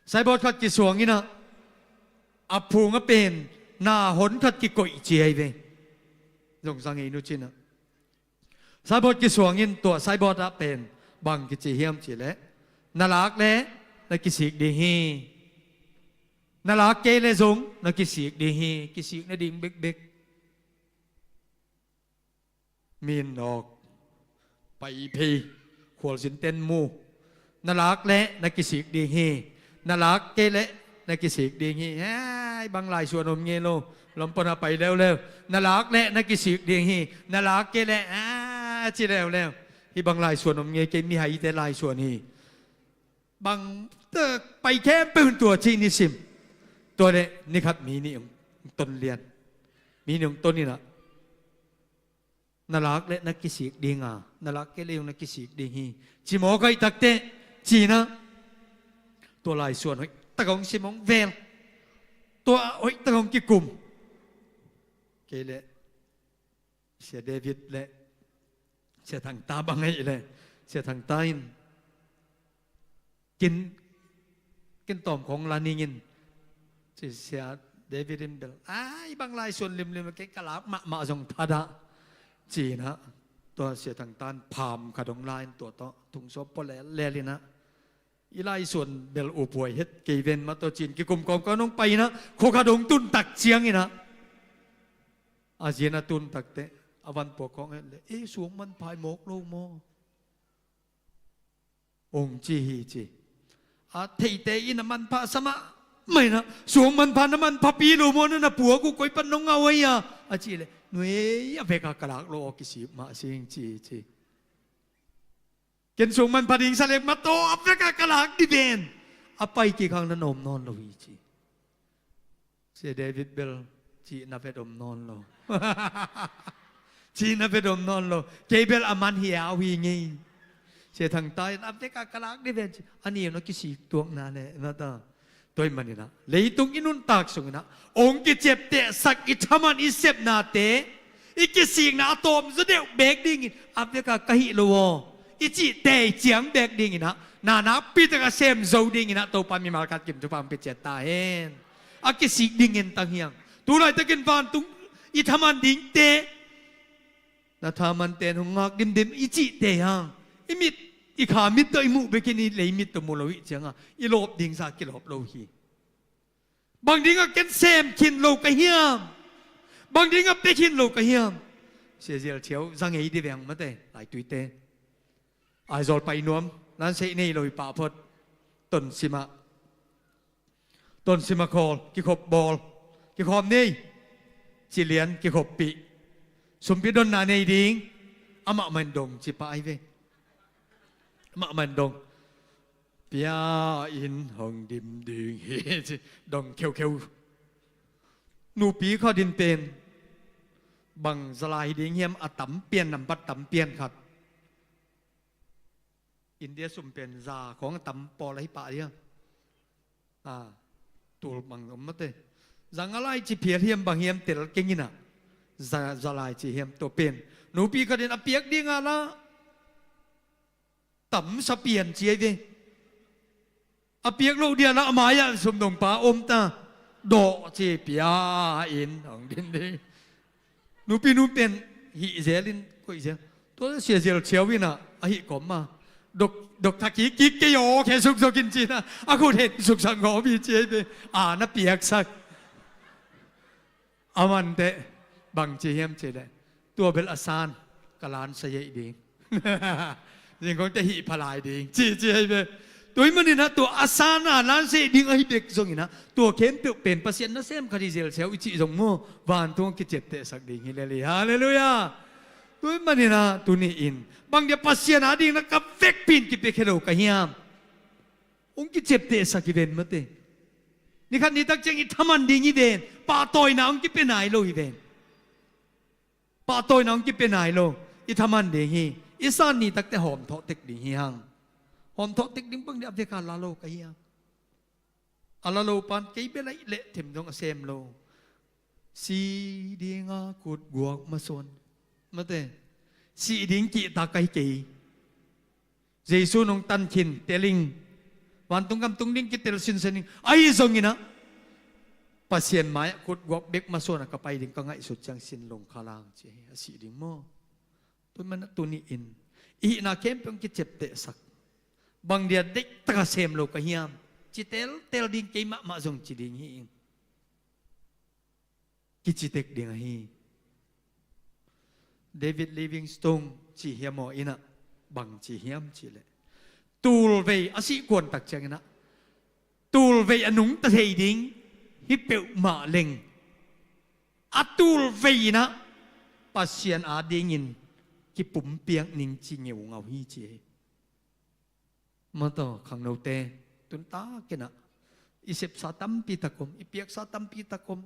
Saibawt khat kisuanginah a phung a pen na hon khat kikoih ci ahi ve. Zong zang ei nu cinah saibawt kisuangin tua saibawt ah pen bang kici hiam cihleh, na lak leh na kisik ding hi. Na lak kei leh zong na kisik ding hi. Kisik nading bekbek. Min nawk, pai phei, khualzin ten mu. Na lak leh na kisik ding hi. Na lak kei leh na kisik ding hi. Hei, bang laisuan om ngei lo. Lampona pai leuleu. Na lak leh na kisik ding hi. Na lak kei leh a ci leuleu. Hih bang laisuan om ngei kei, mihaite laisuan hi. Bang pai khempeuh in tua ci nisim. Tua leh nikhat mi nih hong ton lian. Mi nih hong ton inah na lak leh na kisik dinga, na lak kei leh zong na kisik ding hi. Ci mawk ahih takteh cinah tua laisuan hoih tak hong sim hong vel. Tua hoih tak hong kikum. Kei leh Sia David leh Sia Thangta bang ahih leh, Sia Thangta in kin, kin tawm khong la ningin ci. Sia David in bel, ai, bang laisuan limlim kei ka lak mahmah zong thadah cinah tua Sia Thangta in pham khat hong la in tua tawh thungsawp pua lellel inah i laisuan bel uphuai het kei ven mah tawh cin kikum kawmkawm hong pai inah khua khat hong tun tak cianginah a zin a tun takteh a vanpuak khawng het leh, e, suang manpha i mawk lo maw? Hong ci hi ci. A theite in a manpha sa mahmah inah, suang manpha na manphapi lo maw, na na puak uh koi pan nong ngah uh ahi a, a cih leh, nuai, a veka ka lak lo aw, kisik mah sing ci hi ci. Ken suang manpha ding sa leh mataw a veka ka lak dih ven. A pai kik hang na na om nawn lo hi ci. Sia David bel cihna vet om nawn lo. Cihna vet om nawn lo. Kei bel a man hi a au hi ngei. Sia Thangta in a veka ka lak dih ven ci. A ni na kisik tuakna leh na ta. Tua ahih maninah leitung i nuntak sunginah hong kiciaptehsak i thaman i sepnate i kisikna a tawm zaw deuh beek dingin a veka ka hih lo aw i cih tei ciang beek dinginah na nakpi tak a sem zo dinginah Topa mimal khat kim thupha hong pia ciat ta hen. A kisik ding en tang hiang. Tu laitakin vantung i thaman dingte na thaman ten hong ngak dimdim i cih tei hang. I mit, i kha mit tawh i muh bekin i lei mit tawh mu lo ih cianga i lawp dingsa kilawp lo hi. Bang dingah ken sem khin lo ka hiam? Bang dingah pia khin lo ka hiam? Sia Zial Thiau za ngei di veng mate, lai tuite. Aizawl pai nuam, nan sei nei lo hi pah phot. Ton simah, ton simah khawl, kikhop bawl, kikhawm nei, ci lian, kikhop pih. Sumpi donna nei ding, amah man dong ci pah ai ve. Amah man dong. Pia in hong dim ding hi, ci dong kheukheu. Nupi khat in pen bang zalai ding hiam, a tam pian, nambat tam pian khat. India sum pen za khawng a tam pawl ahi pah liang. A, tul bang om mate. Za nga lai ci phial hiam bang hiam tel keng inah. Za, za lai ci hiam tua pen. Nupi khat in a piak ding a la. Tam sa pian ci ai ve. A piak loh dia la a mai-ah sum dong pa om ta. Dawh ci pia in hong din ding. Nupi nu pen hih zel in koih zel. Tua Sia Zial Thiau inah a hih kawm ma. Dok, dok thak kik kik kei aw khe sukzok in ci na. A khut hen suksak ngawh mi ci ai ve. A na piaksak. A man teh bang ci hiam ci leh. Tua bel a san ka lan sa yei ding. Zingkong teh hih phalai ding. Ci ci ai ve. Tua hi maninah tua a san a lan sa yei ding ahi bek zonginah. Tua khempeuh pen Pasian nasem khat hi Zial Thiau i cih zong maw. Vantung kiciaptehsak ding hi lel hi. Halleluiah. Tua hi maninah tuni in. Bang dia Pasian a ding na ka vekpi in kipia khe lo ka hiam? Hong kiciaptehsak hi ven mate. Nikhat nitak ciang i thaman ding hi ven. Pahtawina hong kipia nai lo hi ven. Pahtawina hong kipia nai lo. I thaman ding hi. I san nitakte hawmthawh tek ding hi hang. Hawmthawh tek ding bang dia a vek a la lo ka hiam? A la lo pan kei bel a i leh them dong a sem lo. Si dinga kut guak masuan. Mate. Si ding kihtak ahi kei. Jesu nong tan khin, teling. Vantung gam tung ding kitel sinsen ding. Ahi zonginah. Pasian mai-ah kut guak bek masuan a ka pai ding ka ngaihsut ciang sin lung khalang ci. A si ding maw? Tua manah tuni in. I hihna khempeuh kiciaptehsak. Bang dia deihtak a sem lo ka hiam? Ci teltel ding kei mahmah zong ci ding hi ing. Kicitek ding ahi. David Livingstone ci hiam aw inah bang ci hiam ci leh. Tulvei a sih kuantak cianginah. Tulvei a nungta thei ding hi peuhmah leng. A tulvei inah Pasian a dingin kipumpiak ning ci ngeungau hi ci hi. Mataw khangnote, tuntakinah i sepsa tampi tak om, i piaksa tampi tak om.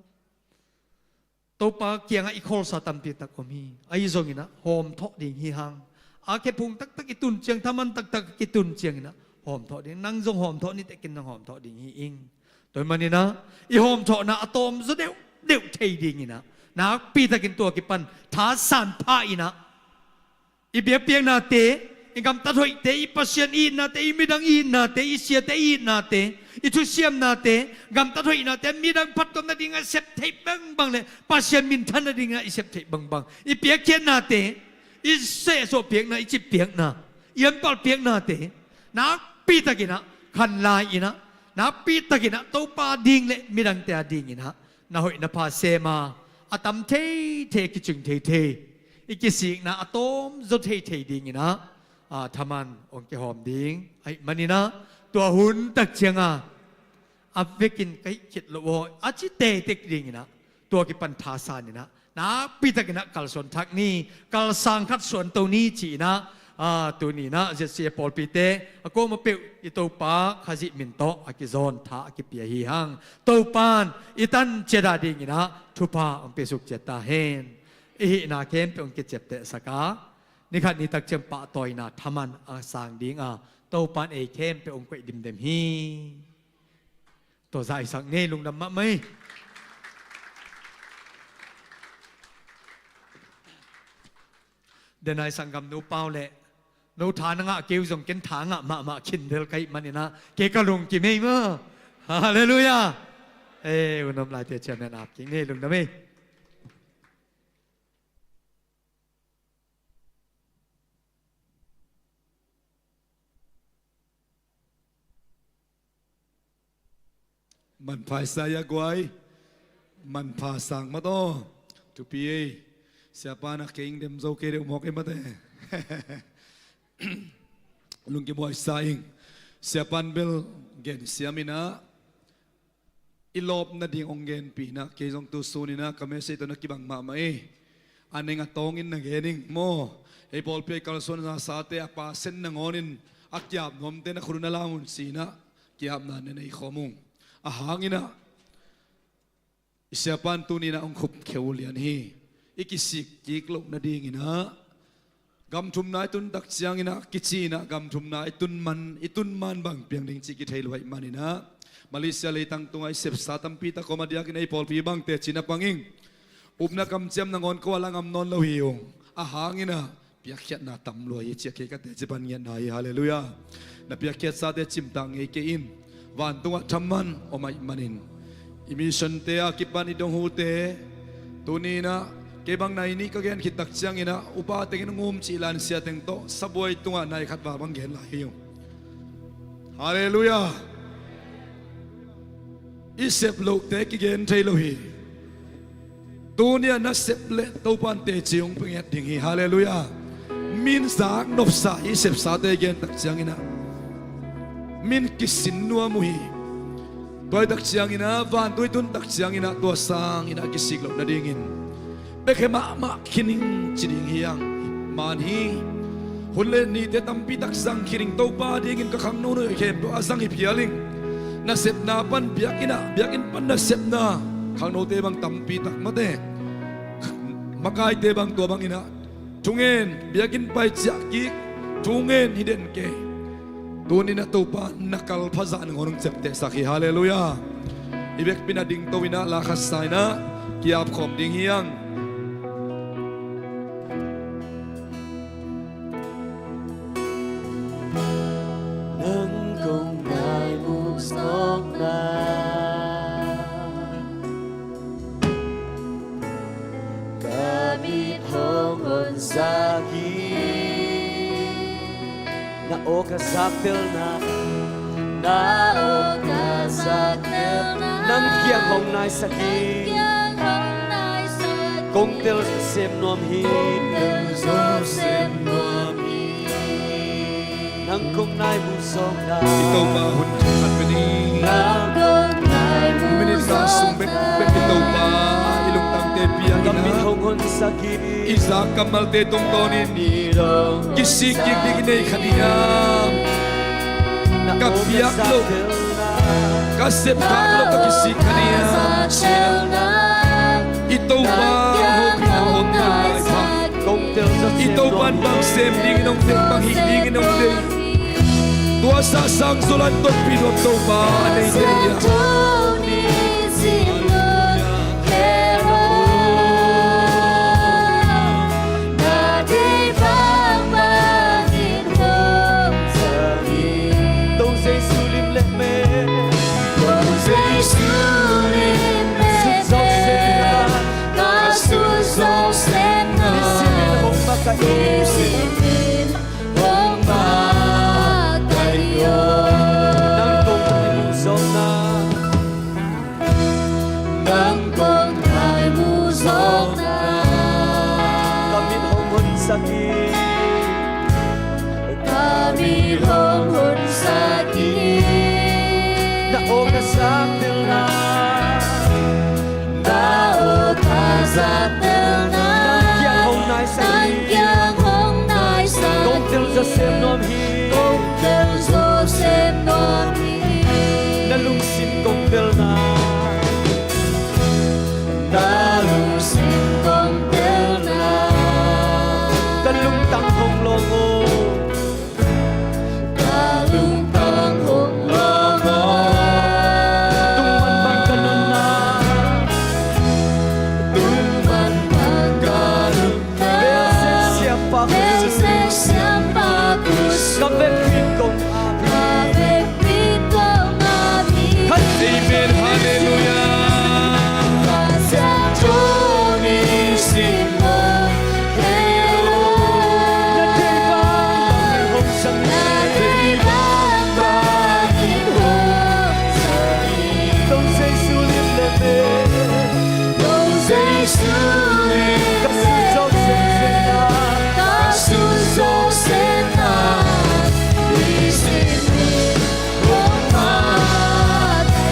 Topa kiangah i khawlsa tampi tak om hi. Ahi zonginah hawmthawh ding hi hang. A khephung taktak i tun ciang, thaman taktak i tun cianginah hawmthawh ding. Nang zong hawmthawh nitekin nang hawmthawh ding hi ing. Tua hi maninah i hawmthawhna a tawmzaw deuhdeuh thei dinginah nakpitakin tua kipan thasan pha inah i biakpiaknate, i gamtat hoihte, i Pasian i itnate, i midang i itnate, i siate i itnate, i thusiamnate, gamtat hoihnate, midang phattuamna dingah i sep theih bangbang le Pasian minthan nadingah i sep theih bangbang, i piakkhiatnate, i sehsawh piakna, i cip piakna, i anpal piaknate nakpitakinah khanlai inah, nakpitakinah Topa ding le midangte a dinginah na hoih na pha sema a tam theithei, kicing theithei, i kisikna a tawmzaw theithei dinginah a thaman hong kihawm ding ahi maninah tua hun tak cianga a vekin ka hih khit lo aw a ci teitek dinginah tua kipan thasaninah nakpitakinah kalsuan thak ni, kalsang khat suanto ni ci-inah, a, tuninah Z C A pawlpite a kuamah peuh i Topa Khazih min tawh a kizawn tha a kipia hi hang. Topan i tan ciat a dinginah thupha hong piasuk ciat ta hen. I hihna khempeuh hong kiciaptehsak a, nikhat nitak ciang pahtawina thaman a sang dinga Topan ei khempeuh hong koih dimdem hi. Tua zaisak ni, lungdam mahmah hi. Denai sanggamnu Pau le no tha na ngah kei uh zong ken tha ngah mahmah khin del ka hih maninah kei ka lungkim ei maw. Halleluiah. Ei, unom laite ciamen ap kik ni, lungdam ei. Manpha i sa ia guai. Manpha sang mat aw. Thupi ei. Siapa na kei ing dem zo kei deuh mawk ei mate. Lungkim huai sa ing. Siapan bel gen siam inah i lawp nading hong genpih inah kei zong tu sun inah ka message tawh na kibang mahmah ei. A neng a tawngin na gen ing maw? Ei pawlpi a i kalsuan sa sate a pasen nangawnin a kiap nuamte na khut un a lam un si inah kiapna na nei khawm ung. A hang inah i siapan tuni inah hong khupkhia uh lian hi. I kisik kik loh nading inah gam thumna i tun tak ciang inah kici inah gam thumna i tun man i tun man bang piang ding cih kithei lo ahih man inah Malaysia leitang tungah i sepsa tampi tak om a diakin ei pawlpi bangte cina pang ing. Upna kamciam nangawn ko a la ngam nawn lo hi ung. A hang inah piakkhiatna tam lua hi ci a kei ka teci pan ngiatna hi. Halleluiah. Na piakkhiat sate cimtak ngei kei in. Vantungah thaman om ahih manin i missionte a kipan i dong hute tuni inah kei bang nai nih ka gen khit tak ciang inah upa tengin hong um cih lansia teng tawh sabuai tungah nai khat val bang gen lai hi ung. Halleluiah. I sep lohte kigen thei lo hi. Tuni a na sep leh Topan teci hong pe ngiat ding hi. Halleluiah. Min zak nopsa i sepsate i gen tak ciang inah min kisin nuam uh hi. Tua i tak ciang inah vantui tun tak ciang inah tua sang inah kisik loh nadingin pekhe mahmah khin ing ci ding hi hang. Man hi. Hun le nite tampi tak zang khin ing. Topa dingin ka khangno nuai khempeuh a zang hi phial ing. Nasepna pan biakinn ah, biakinn pan nasepna khangnote bang tampi tak mate. Makaite bang tua bang inah thungen, biakinn pai ciah kik, thungen hi den kei. Tuni inah Topa na kal phazah nangawn hong ciaptehsak hi. Halleluiah. I vekpi inah dingto inah la khat sa inah ki-ap khawm ding hi hang. Nang kong nai muh zawkna ka mit hong honsak hi. Na aw ka zaktelna, na aw ka zaktelna, nang kiang hong naisak hi. Kong tel zawsem nuam hi. Kong tel zawsem nuam hi. Nang kong nai muh zawkna. I Topa hun thum khat pe ni. Nang kong nai muh zawkna. Minute nga sung bekbek i Topa i lungtangte piang inah ka mit hong honsak hi. I zak kammalte tungtawnin kisik kik ding i nei kha diam? Ka biak loh, ka sep khak loh ka kisik kha diam? Ci-in i Topa hong hopih hong hopih hong nai pha. I Topan bang sem dingin hong deih, bang hih dingin hong deih. Tua sa sang Zoland Tonpih nuam Topa a nei deih hiam? Nang kong nai muh zawkna. Ka mit hong honsak hi. Ka mit hong honsak hi. Na aw ka zaktelna. Na aw ka zaktelna. Nang kiang hong naisak hi. Nang kiang hong naisak hi. Kong tel zawsem nuam hi. Kong tel zawsem nuam hi. Na lungsim kong telna. Na lungsim kong telna. Ka lungtang hong lawng aw. Ka lungtang hong lawng aw. Tungman bang ka nunna. Tungman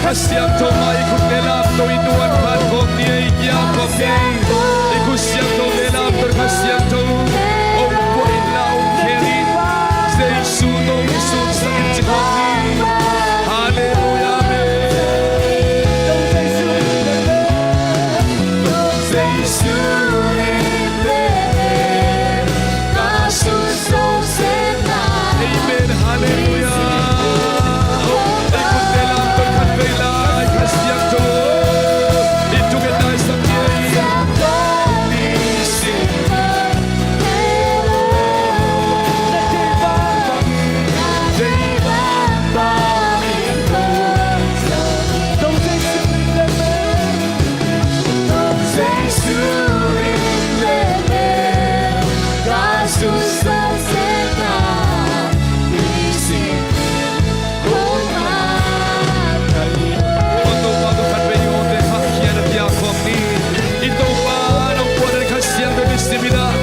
Kha Siangtho mah i khutte lamto i nuan phat khawm ni, i kiam khawm ni. I khut siangthote lamto Kha Siangtho hong puah inla hong khel in. Jesu tawh hong sumsak in ci khawm ni. Halleluiah, amen. Jesu in le ka sut sawk semna. Amen. Halleluiah. Ei kutte lam tawh khat vei lai Kha Siangtho. I thungetna i sak ni ei. Tua Topa tawh khat vei i awngte khahkhia na pia khawm ni. I Topa nong puah dan Kha Siangtho nisim in ah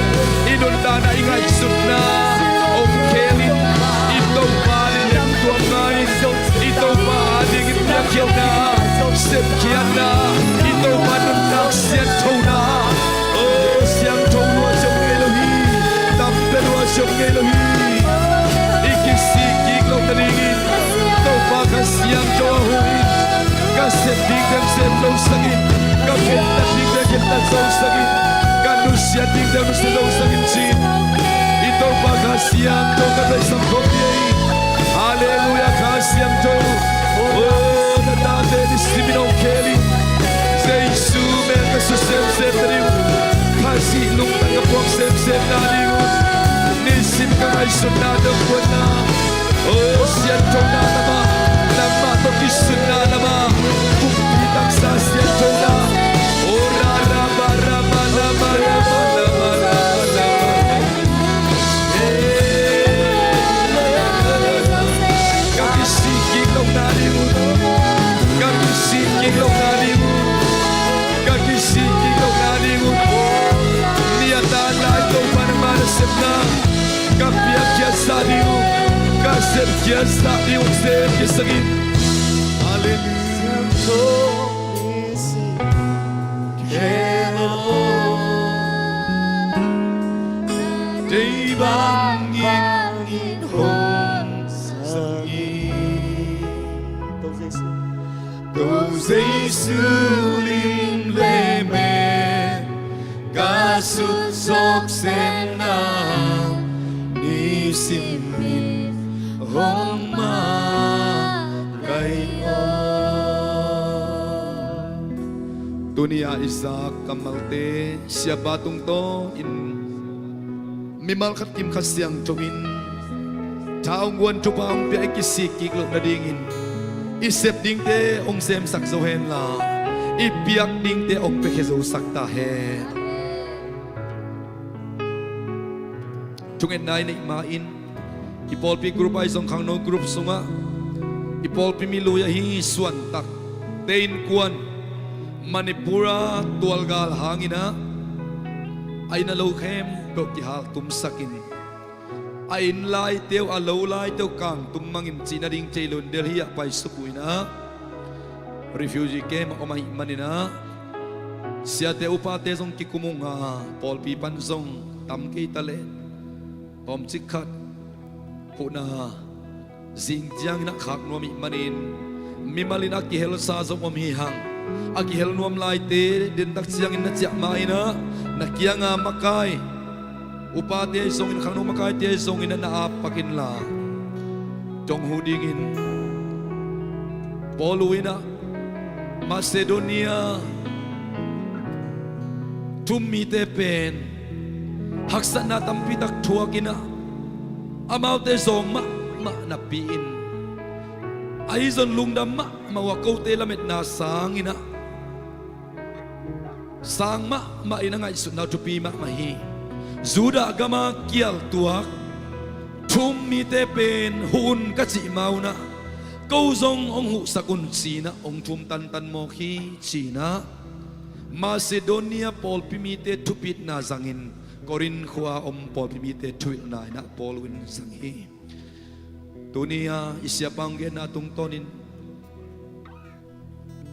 i nuntakna i ngaihsutna hong khel in. I Topa adingin tuamna in, i Topa adingin piakkhiatna, sepkhiatna, i Topa nuntak sianthona. O, siangtho lua zong ngei lo hi, tam pia lua zong ngei lo hi. I kisik kik loh nadingin Topa Kha Siangtho a hong in. Ka sep dingte hong sep losak in, ka khentat dingte khentat losak in, ka nusiat dingte nusiat losak in ci-in i Topa Kha Siangtho ka vei sam khawm ni ei. Halleluiah, Kha Siangtho. O, na tate nisim in hong khel in. Jesu mel ka sut semsem nading un, Khazih lungtang ka puak semsem nading un, nisim ka ngaihsutna dong kuanna. O, sianthona lamah, nangmah tawh kisunna lamah, kumpi taksa sianthona. O, ra, ra, ba, ra, ba, la, ba, la, ba, la, ba, la, ba. Ka kisik kik loh nading un, ka kisik kik loh nading un, ka kisik kik loh nading un. Ni a tan lai Topa nangma nasepna ka piakkhiat sah ding uh, ka sepkhiat sah ding uh, sem kisak in. Halleluiah. Kei bangin hong sang hi. Ko Jesu lim le men ka sut sawk semna, nisimin hong makaih aw. Tuni-a i zak kammalte siapa tungtawnin mimal khat kim Kha Siangtho in tha hong guan thupha hong pia i kisik kik loh nadingin i sep dingte hong semsak zo henla, i piak dingte hong piakhia zosak ta hen. Thungetna i neih ma-in i pawlpi group ahi zong khangno group sungah i pawlpi mi lui ahi Suantak te innkuan Manipur a tualgal hangin ah a inn a lo khempeuh kihaltumsakin a inn laite uh a lo laite uh kangtum mangin cih nading thei loin Delhi ah paisuk uh in ah refugee camp ah om ahih manin ah siate upate zong kikum uh a, pawlpi pan zong tam kei ta leh tawmcik khat huhna zing ciangin ah khak nuam ahih manin mimal in a kihelsa zong om hi hang. A kihel nuam laite dentak ciangin na ciah ma-in ah na kianga makai upate ahi zongin khangno makaite ahi zongin ah na appak inla, dong huh dingin Paul uh in ah Macedonia thu-um mite pen haksatna tampitak thuakin ah amaute zawng mahmah napi-in ahi zong lungdam mahmah uh a, kote lametna sangin ah sang mahmah in a ngaihsutna uh thupi mahmah hi. Judah gama kialtuak thu-um mite pen huh un ka cih ma-un ah ko zong hong huhsak un ci-in ah hong thu-um tantan mawk hi ci-in ah Macedonia pawlpi mite thupitna zangin Korin khua-a om pawlpi mite thuhilhna in ah Paul uh in zang hi. Tuni-a i siapa hong genna tungtawnin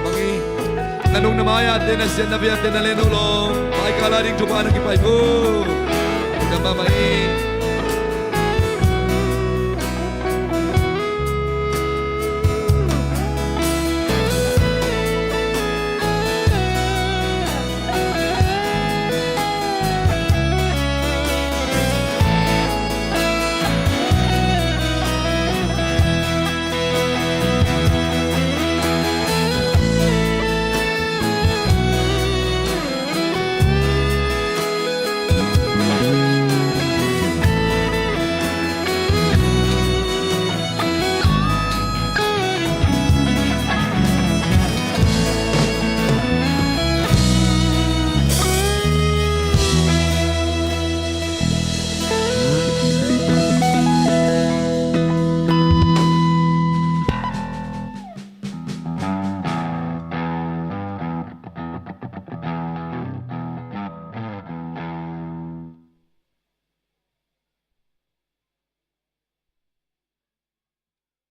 na bang hi. Na nung na mai-ah te, na siat na vei-ah te, na len uh lawng vaikal a ding thupha na kipaipih uh. Lungdam mahmah hi.